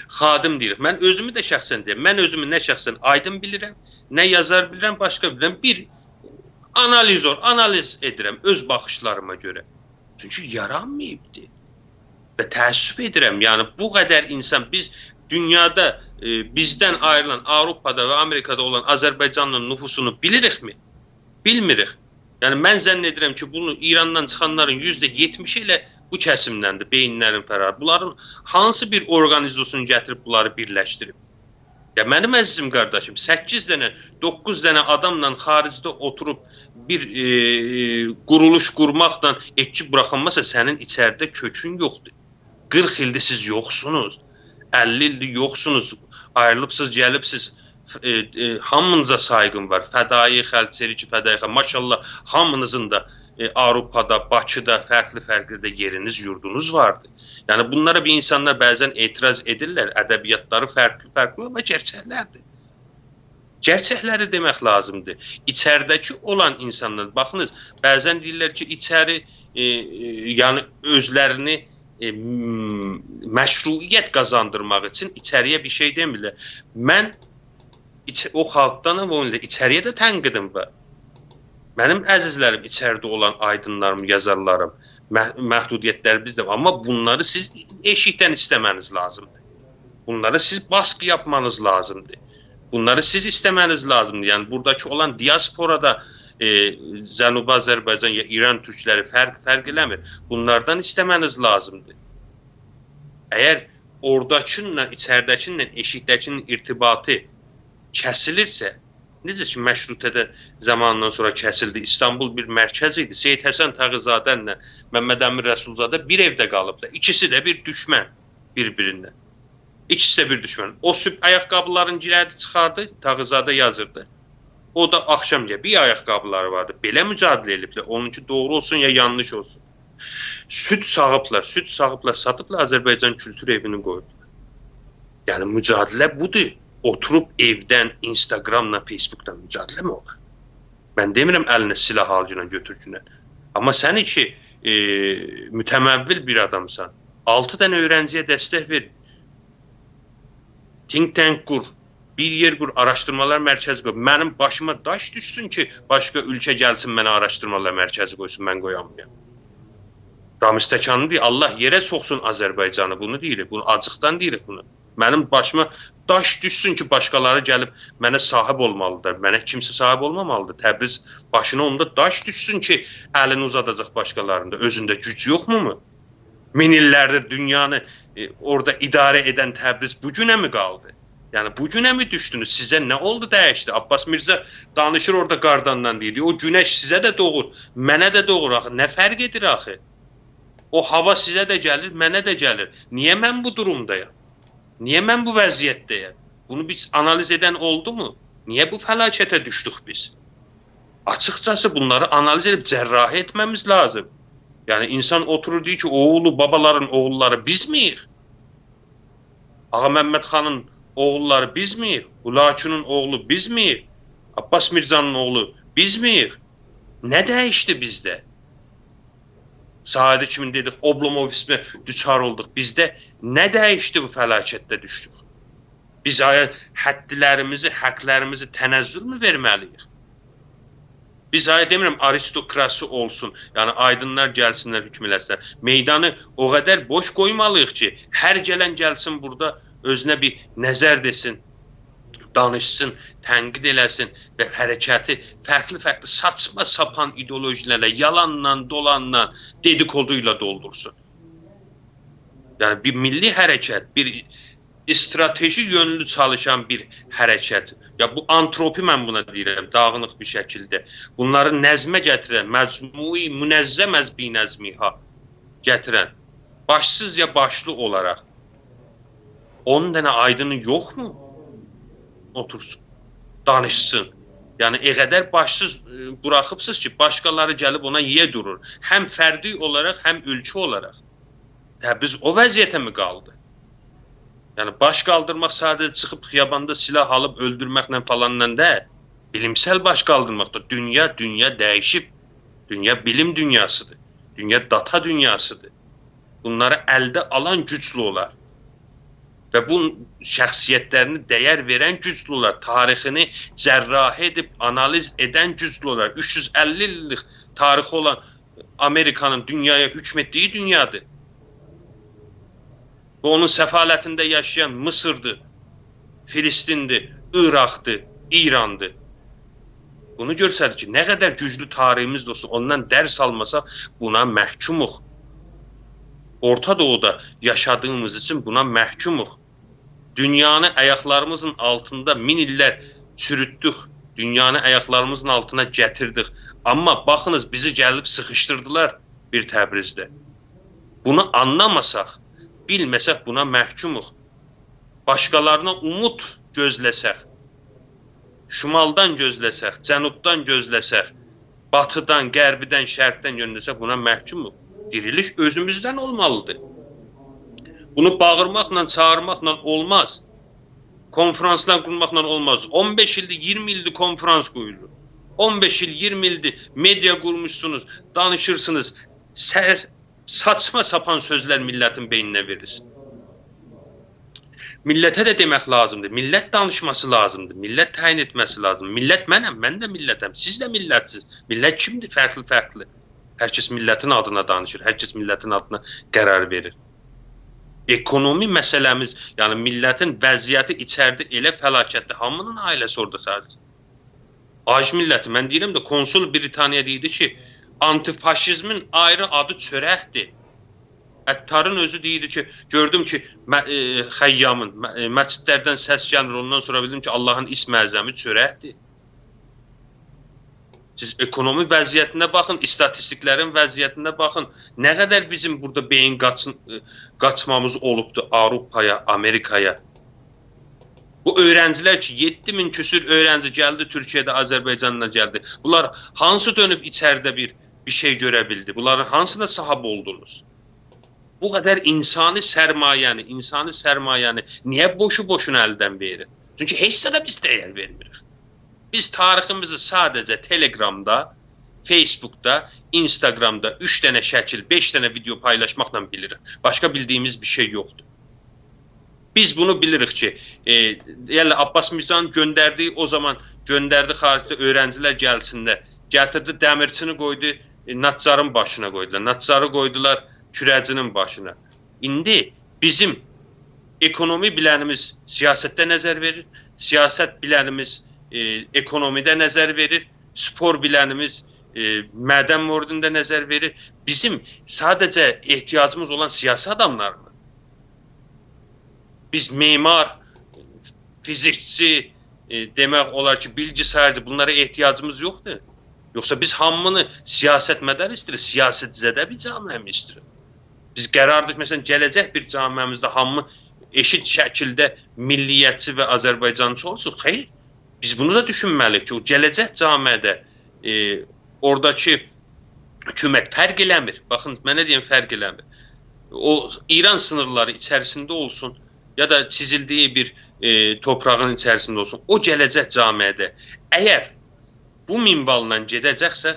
خادم دئییریک. من اؤزومو ده شخصا دئییرم. من اؤزومو نه شخصا آیدین بیلیرم، نه یازار بیلیرم، باشقا بیلیرم. بیر آنالیزور، آنالیز ائدیرم اؤز باخیشلاریما گؤره. چونکی یارانماییبدی. و تأسف ائدیرم، یعنی بو قدر اینسان، بیز دونیادا، ائ، بیزدن آیریلان، آوروپادا و آمریکادا اولان آذربایجانلی‌نین نفوسونو بیلیریک‌می؟ بیلمیریک. یعنی، من ظن ائدیرم کی، بونو ایراندان چیخانلارین یوزده یئتمیشی ائله بو کسیمدندیر، بئیینلرین فراری. بونلارین هانسی بیر اورقانیزاسیون گتیریب بونلاری بیرلشدیریب؟ یا، منیم عزیزیم قارداشیم، سککیز دنه، دوققوز دنه آداملا خاریجده اوتوروب بیر، ائ، قورولوش قورماقلا ائتکی بوراخانماسا، سنین ایچریده کؤکون یوخدور. قیرخ ایلدیر سیز یوخسونوز. اللی ایلدیر یوخسونوز. آیریلیبسیز، گلیبسیز. ائ، ائ، هامینیزا سایغیم وار. فدایی خلق، چریکی فدایی خلق. ماشاالله، هامینیزین دا، ائ، آوروپادا، باکیدا، فرقلی فرقلی ده یئرینیز، یوردونوز واردی. یعنی، بونلارا بیر اینسانلار بعضا اعتراض ائدیرلر. ادبیاتلاری فرقلی فرقلی، آمما گئرچکلردیر. گئرچکلری دئمک لازیمدیر. ایچریده‌کی اولان اینسانلار، باخینیز، بعضا دئییرلر کی، ایچری، ائ، ائ، یعنی اؤزلرینی، ائ، م-، مشروعیت قازاندیرماق اوچون ایچری‌یه بیر شئی دئمیرلر. من ایچ-، او خالقدانام، او ایله ایچری‌یه ده تنقیدیم وار. منیم عزیزلریم، ایچریده اولان آیدینلاریم، یازارلاریم، مح-، محدودیتلریمیز ده وار. آمما بونلاری سیز ائشیکدن ایسته‌مه‌نیز لازیمدیر. بونلاری سیز باسقی یاپمانیز لازیمدیر. بونلاری سیز ایسته‌مه‌نیز لازیمدیر. یعنی، بوراداکی اولان دیاسپورادا، ائ، جنوبی آذربایجان یا ایران تورکلری فرق، فرق ائله‌میر. بونلاردان ایسته‌مه‌نیز لازیمدیر. اگر اوراداکینلا، ایچریده‌کینله، ائشیکده‌کینین ارتباطی کسیلیرسه، نئجه کی، مشروطه‌ده زامانیندان سونرا کسیلدی، ایستانبول بیر مرکز ایدی. سید حسن تقی‌زاده ایله ممد امین رسول‌زاده بیر ائوده قالیبلار. ایکیسی ده بیر دوشمن بیر-بیریندن. ایکیسی ده بیر دوشمن. او صبح آیاق‌قابیلارینی گییردی، چیخاردی، تقی‌زاده یازیردی. او دا آخشام گلیر، بیر آیاق‌قابیلاری واردی. بئله مجادله ائدیبلر. اونونکی دوغرو اولسون یا یانلیش اولسون. سود ساغیبلار، سود ساغیبلار، ساتیبلار، آذربایجان کولتور ائوینی قویوبلار. یعنی، مجادله بودور. اوتوروب ائودن اینستاگراملا، فیسبوکدان مجادله می اولار؟ من دئمیرم الینه سلاح آل گونن، گؤتور گونن. آمما سن کی، ائ، متمول بیر آدامسان، آلتی دنه اؤیرنجی‌یه دستک وئر. Think tank قور. بیر یئر قور، آراشدیرمالار مرکزی قوی. منیم باشیما داش دوشسون کی، باشقا اؤلکه گلسین، منه آراشدیرمالار مرکزی قویسون، من قویامایام. رامز تکانی دئییر، الله یئره سوخسون آذربایجانی. بونو دئییریک، بونو آجیقدان دئییریک بونو. منیم باشیما داش دوشسون کی، باشقالاری گلیب منه صاحیب اولمالیدیر. منه کیمسه صاحیب اولمامالیدیر. تبریز باشینا اوندا داش دوشسون کی، الینی اوزاداجاق باشقالاریندا. اؤزونده گوج یوخمو؟ مین ایللردیر دونیانی، ائ، اورادا اداره ائدن تبریز بو گونه می قالدی؟ یعنی، بو گونه می دوشدونوز؟ سیزه نه اولدو، دییشدی؟ عباس میرزه دانیشیر اورادا قارداندان، دئییر، او گونش سیزه ده دوغور، منه ده دوغور آخی. نه فرق ائدیر آخی؟ او هاوا سیزه ده گلیر، منه ده گلیر. نییه من بو دورومدایام؟ نییه من بو وضعیتده‌یم؟ بونو بیز آنالیز ائدن اولدومو؟ نییه بو فلاکته دوشدوک بیز؟ آچیقجاسی بونلاری آنالیز ائدیب جراحی ائتمه‌میز لازیم. یعنی اینسان اوتورور دئییر کی، اوغلو، بابالارین اوغوللاری بیزمیییک؟ آغا محمد خانین اوغوللاری بیزمیییک؟ هولاکونون اوغلو بیزمیییک؟ عباس میرزانین اوغلو بیزمیییک؟ نه دییشدی بیزده؟ ساعدی کیمین دئدیک، اوبلوموویزمه دوچار اولدوق. بیزده نه دییشدی بو فلاکتده دوشدوک؟ بیز آیا حدلریمیزی، حقلریمیزی تنزل مو وئرمه‌لی‌ییک؟ بیز آیا، دئمیرم، آریستوکراسی اولسون، یعنی آیدینلار گلسینلر، حکم ائله‌سینلر. میدانی او قدر بوش قویمالی‌ییق کی، هر گلن گلسین بورادا اؤزونه بیر نظر دئسین، دانیشسین، تنقید ائله‌سین و حرکتی فرقلی-فرقلی ساچما ساپان ایدئولوژی‌لرله، یالاندان، دولاندان، دئدیکودو ایله دولدورسون. یعنی بیر میللی حرکت، بیر استراتژی یؤنلو چالیشان بیر حرکت. یا بو آنتروپی من بونا دئییرم، داغینیق بیر شکیلده. بونلاری نظمه گتیرن، مجموعی منظم از بی‌نظمی‌ها گتیرن، باشسیز یا باشلی اولاراق. اون دنه آیدینی یوخمو؟ اوتورسون، دانیشسین. یعنی، ائ قدر باشسیز، ائ، بوراخیبسینیز کی، باشقالاری گلیب اونا یئ دورور. هم فردی اولاراق، هم اؤلکه اولاراق. تبریز او وضعیته می قالدی؟ یعنی، باش قالدیرماق ساده‌جه چیخیب خیاباندا سلاح آلیب اؤلدورمکله فلانلا دئییل. بیلیمسل باش قالدیرماق دا، دونیا، دونیا دییشیب. دونیا بیلیم دونیاسیدیر. دونیا داتا دونیاسیدیر. بونلاری الده آلان گوجلو اولار. و بو شخصیتلرینه دیر وئرن گوجلو اولار. تاریخینی جراحی ائدیب آنالیز ائدن گوجلو اولار. اوچ یوز اللی ایللیک تاریخی اولان آمریکانین دونیایا حکم ائتدیگی دونیادیر. و اونون سفالتینده یاشایان مصردیر، فلسطیندیر، عراقدیر، ایراندیر. بونو گؤستریر کی، نه قدر گوجلو تاریخیمیز ده اولسون، اوندان درس آلماساق، بونا محکوموق. اورتا دوغودا یاشادیغیمیز اوچون بونا محکوموق. دونیانی آیاقلاریمیزین آلتیندا مین ایللر چوروتدوک، دونیانی آیاقلاریمیزین آلتینا گتیردیک. آمما باخینیز، بیزی گلیب سیخیشدیردیلار بیر تبریزده. بونو آنلاماساق، بیلمه‌سک، بونا محکوموق. باشقالارینا اومود گؤزله‌سک، شمالدان گؤزله‌سک، جنوبدان گؤزله‌سک، باتیدان، غربیدن، شرقدن گؤزله‌سک، بونا محکوموق. دیریلیش اؤزوموزدن اولمالیدیر. بونو باغیرماقلا، چاغیرماقلا اولماز. کنفرانسلار قورماقلا اولماز. اون بئش ایلدیر، اییرمی ایلدیر کنفرانس قویولور. اون بئش ایل، اییرمی ایلدیر مئدیا قورموشسونوز، دانیشیرسینیز. سر-، ساچما ساپان سؤزلر میللتین بئینینه وئریرسینیز. میللته ده دئمک لازیمدیر. میللت دانیشماسی لازیمدیر. میللت تعیین ائتمه‌سی لازیمدیر. میللت منم، من ده میللتم. سیز ده میللتسیز. میللت کیمدیر؟ فرقلی-فرقلی. هر کس میللتین آدینا دانیشیر. هر کس میللتین آدینا قرار وئریر. اکونومی مسئله‌میز، یعنی میللتین وضعیتی ایچریده ائله فلاکتدیر. هامینین عائله‌سی اورادا ساردیر. آج میللتی، من دئییرم ده، کنسول بریتانیا دئییردی کی، آنتی‌فاشیزمین آیری آدی چؤرکدیر. عطارین اؤزو دئییردی کی، گؤردوم کی، م-، ائ، خیامین، م-، ائ، مسجدلردن سس گلمیر، اوندان سونرا بیلدیم کی، آللاهین اسم اعظمی چؤرکدیر. سیز اکونومی وضعیتینه باخین، ایستاتیستیکلرین وضعیتینه باخین. نه قدر بیزیم بورادا بئیین قاچین-، ائ، قاچمامیز اولوبدو آوروپایا، آمریکایا. بو اؤیرنجیلر کی، یئددی مین کسور اؤیرنجی گلدی تورکیه‌ده، آذربایجاندان گلدی. بونلار هانسی دؤنوب ایچریده بیر، بیر شئی گؤره بیلدی؟ بونلارین هانسینا صاحیب اولدونوز؟ بو قدر انسانی سرمایه‌نی، انسانی سرمایه‌نی نییه بوشو بوشونا الدن وئریر؟ چونکی هئچ زادا بیز دیر وئرمیریک. بیز تاریخیمیزی ساده‌جه تلگرامدا، فیسبوکدا، اینستاگرامدا اوچ دنه شکیل، بئش دنه ویدئو پایلاشماقلا بیلیریک. باشقا بیلدیگیمیز بیر شئی یوخدور. بیز بونو بیلیریک کی، ائ، یعنی عباس میرزانین گؤندردیگی، او زامان گؤندردی خارجده اؤیرنجیلر گلسینلر. گتیردی دمیرچینی قویدو، ائ، نجارین باشینا قویدولار. نجاری قویدولار کوره‌جی‌نین باشینا. ایندی بیزیم اکونومی بیلنیمیز سیاستده نظر وئریر، سیاست بیلنیمیز، ائ، اکونومیده نظر وئریر، سپور بیلنیمیز، ائ، معدن موردوندا نظر وئریر. بیزیم ساده‌جه احتیاجیمیز اولان سیاسی آداملارمی؟ بیز معمار، فیزیکچی، ائ، دئمک اولار کی، بیلگیسایارجی، بونلارا احتیاجیمیز یوخدور. یوخسا بیز هامینی سیاستمدار ایسته‌ییریک، سیاست‌زده بیر جامعه‌می ایسته‌ییریک. بیز قراردیر، مثلا، گله‌جک بیر جامعه‌میزده هامی ائشیت شکیلده میللیتچی و آذربایجانچی اولسون. خیر، بیز بونو دا دوشونمه‌لی‌ییک کی، او گله‌جک جامعه‌ده، ائ، اوراداکی حکومت فرق ائله‌میر. باخین، منه دئین، فرق ائله‌میر. او، ایران سینیرلاری ایچریسینده اولسون، یا دا چیزیلدیگی بیر، ائ، تورپاغین ایچریسینده اولسون. او گله‌جک جامعه‌ده اگر بو منواللا گئده‌جکسه،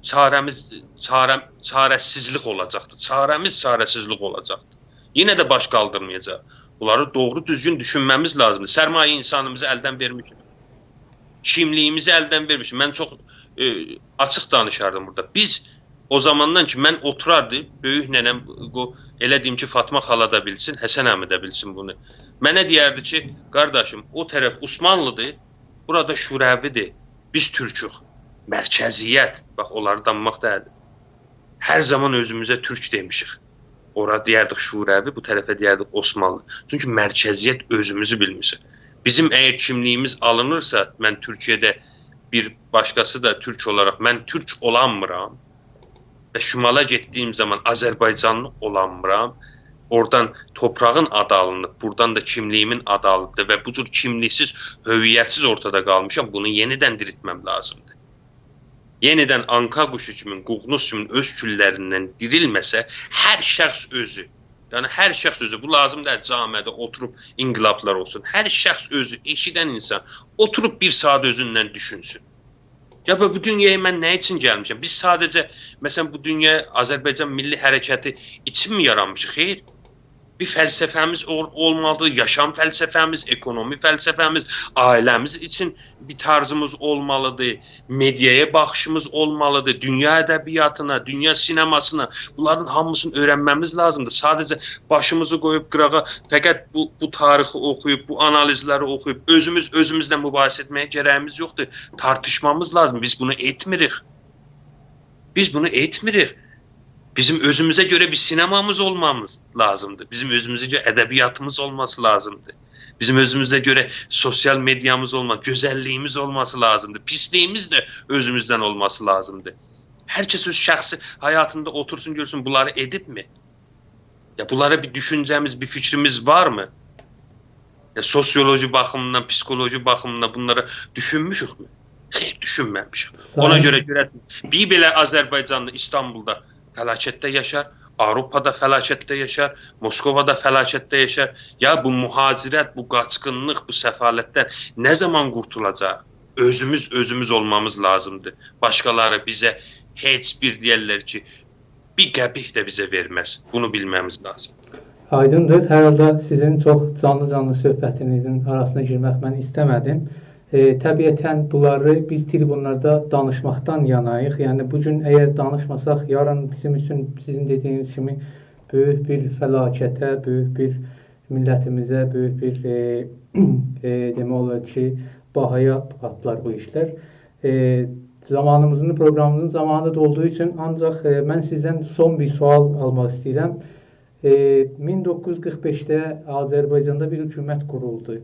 چاره‌میز، چاره، چاره‌سیزلیک اولاجاقدیر. چاره‌میز چاره‌سیزلیک اولاجاقدیر. یئنه ده باش قالدیرمایاجاق. بونلاری دوغرو دوزگون دوشونمه‌میز لازیمدیر. سرمایه انسانیمیزی الدن وئرمیشیک. کیملیگیمیزی الدن وئرمیشیک. من چوخ، ائ، آچیق دانیشاردیم بورادا. بیز او زاماندان کی، من اوتوراردیم، بؤیوک ننه‌م، قو-، ائله دئییم کی، فاطما خالا دا بیلسین، حسن عمی ده بیلسین بونو. منه دئیردی کی، قارداشیم، او طرف عثمانلی‌دیر، بورادا شوروی‌دیر، بیز تورکوک. مرکزیت، باخ، اونلاری دانماق دئییلدیر. هر زامان اؤزوموزه تورک دئمیشیک. اورا دئیردیک شوروی، بو طرفه دئیردیک عثمانلی. چونکی مرکزیت اؤزوموزو بیلمیشیک. بیزیم اگر کیملیگیمیز آلینیرسا، من تورکیه‌ده بیر باشقاسی دا تورک اولاراق، من تورک اولانمیرام و شمالا گئتدیگیم زامان آذربایجانلی اولانمیرام، اورادان تورپاغین آدی آلینیب، بورادان دا کیملیگیمین آدی آلینیبدیر و بو جور کیملیک‌سیز، هویت‌سیز اورتادا قالمیشام، بونو یئنیدن دیریلتمم لازیمدیر. یئنیدن آنکا قوشو کیمین، ققنوس کیمین اؤز کوللریندن دیریلمه‌سه، هر شخص اؤزو، یعنی هر شخص اؤزو، بو لازیم دئییل جامعه‌ده اوتوروب انقلابلار اولسون، هر شخص اؤزو، ائشیدن انسان اوتوروب بیر ساعات اؤزوندن دوشونسون. یا بو، بو دونیایا من نه اوچون گلمیشم؟ بیز ساده‌جه، مثلا، بو دونیایا آذربایجان میللی حرکتی اوچون‌مو یارانمیشیق؟ خیر. بیر فلسفه‌میز اول-، اولمالیدیر، یاشام فلسفه‌میز، اکونومی فلسفه‌میز، عائله‌میز اوچون بیر طرزیمیز اولمالیدیر، مئدیایا باخیشیمیز اولمالیدیر، دونیا ادبیاتینا، دونیا سینماسینا، بونلارین هامیسینی اؤیرنمه‌میز لازیمدیر. ساده‌جه باشیمیزی قویوب قیراغا، فقط بو، بو تاریخی اوخویوب، بو آنالیزلری اوخویوب، اؤزوموز اؤزوموزله مباحثه ائتمه‌یه گره‌ییمیز یوخدور. تارتیشمامیز لازیم. بیز بونو ائتمیریک. بیز بونو ائتمیریک. بیزیم اؤزوموزه گؤره بیر سینمامیز اولمامیز لازیمدیر. بیزیم اؤزوموزه گؤره ادبیاتیمیز اولماسی لازیمدیر. بیزیم اؤزوموزه گؤره سوسیال مئدیامیز اولما، گؤزللیگیمیز اولماسی لازیمدیر. پیسلیگیمیز ده اؤزوموزدن اولماسی لازیمدیر. هر کس اؤز شخصی حیاتیندا اوتورسون، گؤرسون، بونلاری ائدیبمی؟ یا بونلارا بیر دوشونجه‌میز، بیر فیکریمیز وارمی؟ یا سوسیولوژی باخیمیندان، پسیخولوژی باخیمیندان بونلارا دوشونموشوکمو؟ خیر، دوشونمه‌میشیک. سایین اونا گؤره گؤره‌سین، بیر بئله آذربایجانلی ایستانبولدا فلاکتده یاشار، آوروپادا فلاکتده یاشار، موسکووادا فلاکتده یاشار. یا بو مهاجرت، بو قاچقینلیق، بو سفالتدن نه زامان قورتولاجاق؟ اؤزوموز اؤزوموز اولمامیز لازیمدیر. باشقالاری بیزه هئچ بیر، دئیرلر کی، بیر قپیک ده بیزه وئرمز. بونو بیلمه‌میز لازیم. آیدیندیر. هر حالدا سیزین چوخ جانلی-جانلی صحبتینیزین آراسینا گیرمک من ایسته‌مه‌دیم. ائ، طبیعتاً بونلاری بیز تریبونلاردا دانیشماقدان یاناییق. یعنی، بو گون اگر دانیشماساق، یارین بیزیم اوچون، سیزین دئدیگینیز کیمی، بؤیوک بیر فلاکته، بؤیوک بیر میللتیمیزه، بؤیوک بیر، ائ، ائ، دئمک اولار کی، باهایا پاتلار بو ایشلر. ائ، زامانیمیزین، پروگرامیمیزین زامانی دا اولدوغو اوچون آنجاق، ائ، من سیزدن سون بیر سؤال آلماق ایسته‌ییرم. ائ، مین دوققوز یوز قیرخ بئشده آذربایجاندا بیر حکومت قورولدو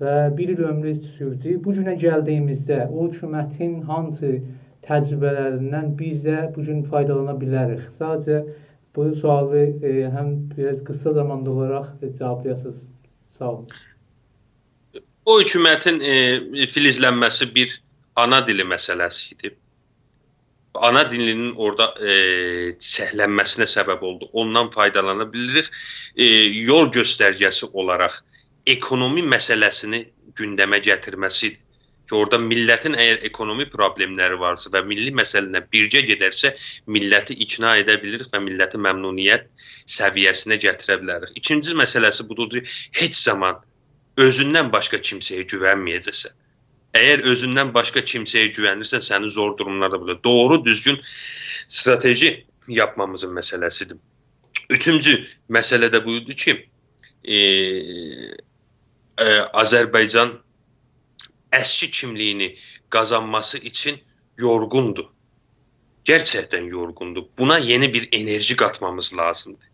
و بیر ایل عؤمرو سوردو. بو گونه گلدیگیمیزده او حکومتین هانسی تجربه‌لریندن بیز ده بو گون فایدالانا بیلریک؟ ساده‌جه بو سؤالی، ائ، هم بیر آز قیسا زاماندا اولاراق، ائ، جاوابلایاسینیز. ساغ اولون. او حکومتین، ائ، فلجلنمه‌سی بیر آنا دیلی مسئله‌سی ایدی. آنا دیلینین اورادا، ائ، چیچکلنمه‌سینه سبب اولدو. اوندان فایدالانا بیلیریک. ائ، یول گؤسترگه‌سی اولاراق اکونومی مسئله‌سینی گوندمه گتیرمه‌سی ایدی. کی، اورادا میللتین اگر اکونومی پروبلئملری وارسا و میللی مسئله‌لرله بیرگه گئدرسه، میللتی اقناع ائده بیلیریک و میللتی ممنونیت سویه‌سینه گتیره بیلریک. ایکینجی مسئله‌سی بودور کی، هئچ زامان اؤزوندن باشقا کیمسه‌یه گوونمه‌یه‌جکسن. اگر اؤزوندن باشقا کیمسه‌یه گوونیرسن، سنی زور دوروملاردا بولور. دوغرو، دوزگون استراتژی یاپمامیزین مسئله‌سیدیر. اوچونجو مسئله ده بودور کی، ائ، ائ، آذربایجان اسکی کیملیگینی قازانماسی اوچون یورغوندور. گئرچکدن یورغوندور. بونا یئنی بیر انرژی قاتمامیز لازیمدیر.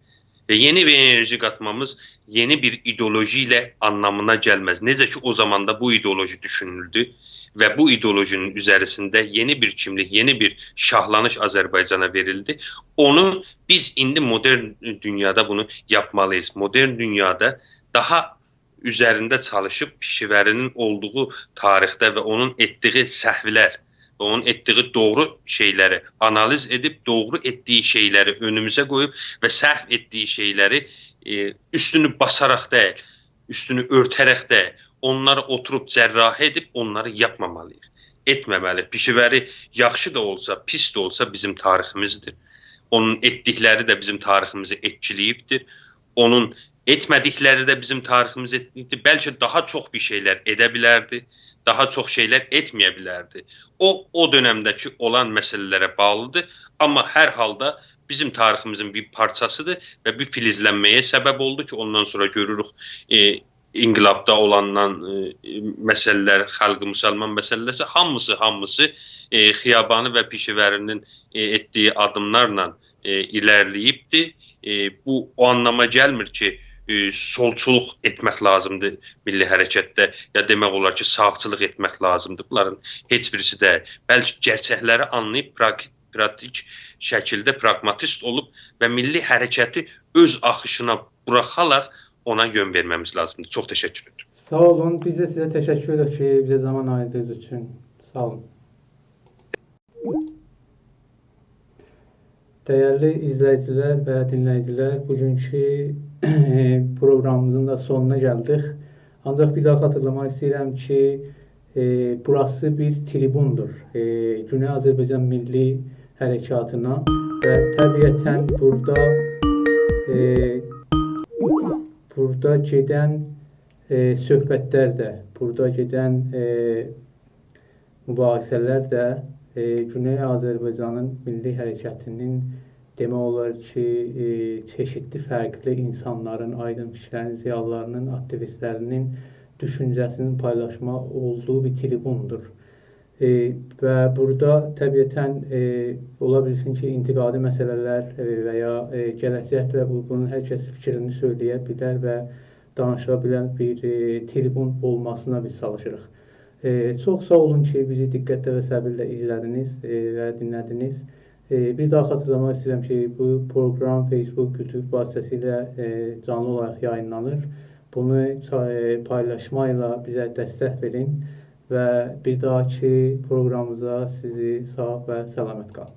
و یئنی بیر انرژی قاتمامیز یئنی بیر ایدئولوژی ایله آنلامینا گلمز. نئجه کی، او زاماندا بو ایدئولوژی دوشونولدو و بو ایدئولوژی‌نین اوزریسینده یئنی بیر کیملیک، یئنی بیر شاهلانیش آذربایجانا وئریلدی. اونو بیز ایندی مدرن دونیادا بونو یاپمالی‌ییق. مدرن دونیادا داها اوزرینده چالیشیب پیشه‌وری‌نین اولدوغو تاریخده و اونون ائتدیگی سهولر و اونون ائتدیگی دوغرو شئیلری آنالیز ائدیب، دوغرو ائتدیگی شئیلری اؤنوموزه قویوب و سهو ائتدیگی شئیلری، ائ، اوستونو باساراق دئییل، اوستونو اؤرته‌رک دئییل، اونلاری اوتوروب جراحی ائدیب اونلاری یاپمامالی‌ییق. ائتمه‌مه‌لی. پیشه‌وری یاخشی دا اولسا، پیس ده اولسا بیزیم تاریخیمیزدیر. اونون ائتدیکلری ده بیزیم تاریخیمیزی ائتکیله‌ییبدیر. اونون ائتمه‌دیکلری ده بیزیم تاریخیمیزی ائتکیله‌ییبدیر. بلکه داها چوخ بیر شئیلر ائده بیلردی، داها چوخ شئیلر ائتمه‌یه بیلردی. او، او دؤنمده‌کی اولان مسئله‌لره باغلیدیر. آمما هر حالدا بیزیم تاریخیمیزین بیر پارچاسیدیر و بیر فلزلنمه‌یه سبب اولدو کی، اوندان سونرا گؤروروک، ائ، انقلابدا اولاندان، ائ، ائ، مسئله‌لر، خلق مسلمان مسئله‌سی، هامیسی، هامیسی، ائ، خیابانی و پیشه‌وری‌نین، ائ، ائتدیگی آددیملارلا، ائ، ایره‌لیله‌ییبدی. ائ، بو او آنلاما گلمیر کی، ائ، سولچولوق ائتمک لازیمدیر میللی حرکتده، یا دئمک اولار کی، ساغچیلیق ائتمک لازیمدیر. بونلارین هئچ بیریسی دئییل. بلکه گئرچکلری آنلاییب، پراک-، پراتیک شکیلده پراگماتیست اولوب و میللی حرکتی اؤز آخیشینا بوراخاراق اونا یؤن وئرمه‌میز لازیمدیر. چوخ تشکر ائدیرم. ساغ اولون. بیز ده سیزه تشکر ائدیریک کی، بیزه زامان آییردیغینیز اوچون. ساغ اولون. دیرلی ایزله‌ییجیلر و دینله‌ییجیلر، بوگونکو پروقرامیمیزین دا سونونا گلدیک. آنجاق بیر داها خاطیرلاماق ایسته‌ییرم کی، ائ، بوراسی بیر تریبوندور، ائ، گونئی آذربایجان میللی حرکاتینا و طبیعتاً بورادا، ائ، بورادا گئدن، ائ، صحبتلر ده، بورادا گئدن، ائ، مباحثه‌لر ده، ائ، گونئی آذربایجانین میللی حرکتی‌نین، دئمک اولار کی، ائ، چئشیتلی فرقلی اینسانلارین، آیدین فیکیرلرین، ضیالیلارینین، آکتیویستلرینین دوشونجه‌سینین پایلاشما اولدوغو بیر تریبوندور. ائ، و بورادا طبیعتاً، ائ، اولا بیلسین کی، انتقادی مسئله‌لر، ائ، و یا، ائ، گله‌جکده بو، بونون هر کس فیکرینی سؤیله‌یه بیلر و دانیشا بیلن بیر، ائ، تریبون اولماسینا بیز چالیشیریق. ائ، چوخ ساغ اولون کی، بیزی دقتله و صبرله ایزله‌دینیز، ائ، و دینله‌دینیز. ائ، بیر داها خاطیرلاماق ایسته‌ییرم کی، بو پروقرام فیسبوک، یوتیوب واسطه‌سیله، ائ، جانلی اولاراق یایینلانیر. بونو چا-، ائ، پایلاشما ایله بیزه دستک وئرین و بیر داهاکی پروقرامیمیزدا سیزی ساغ و سلامت قالین.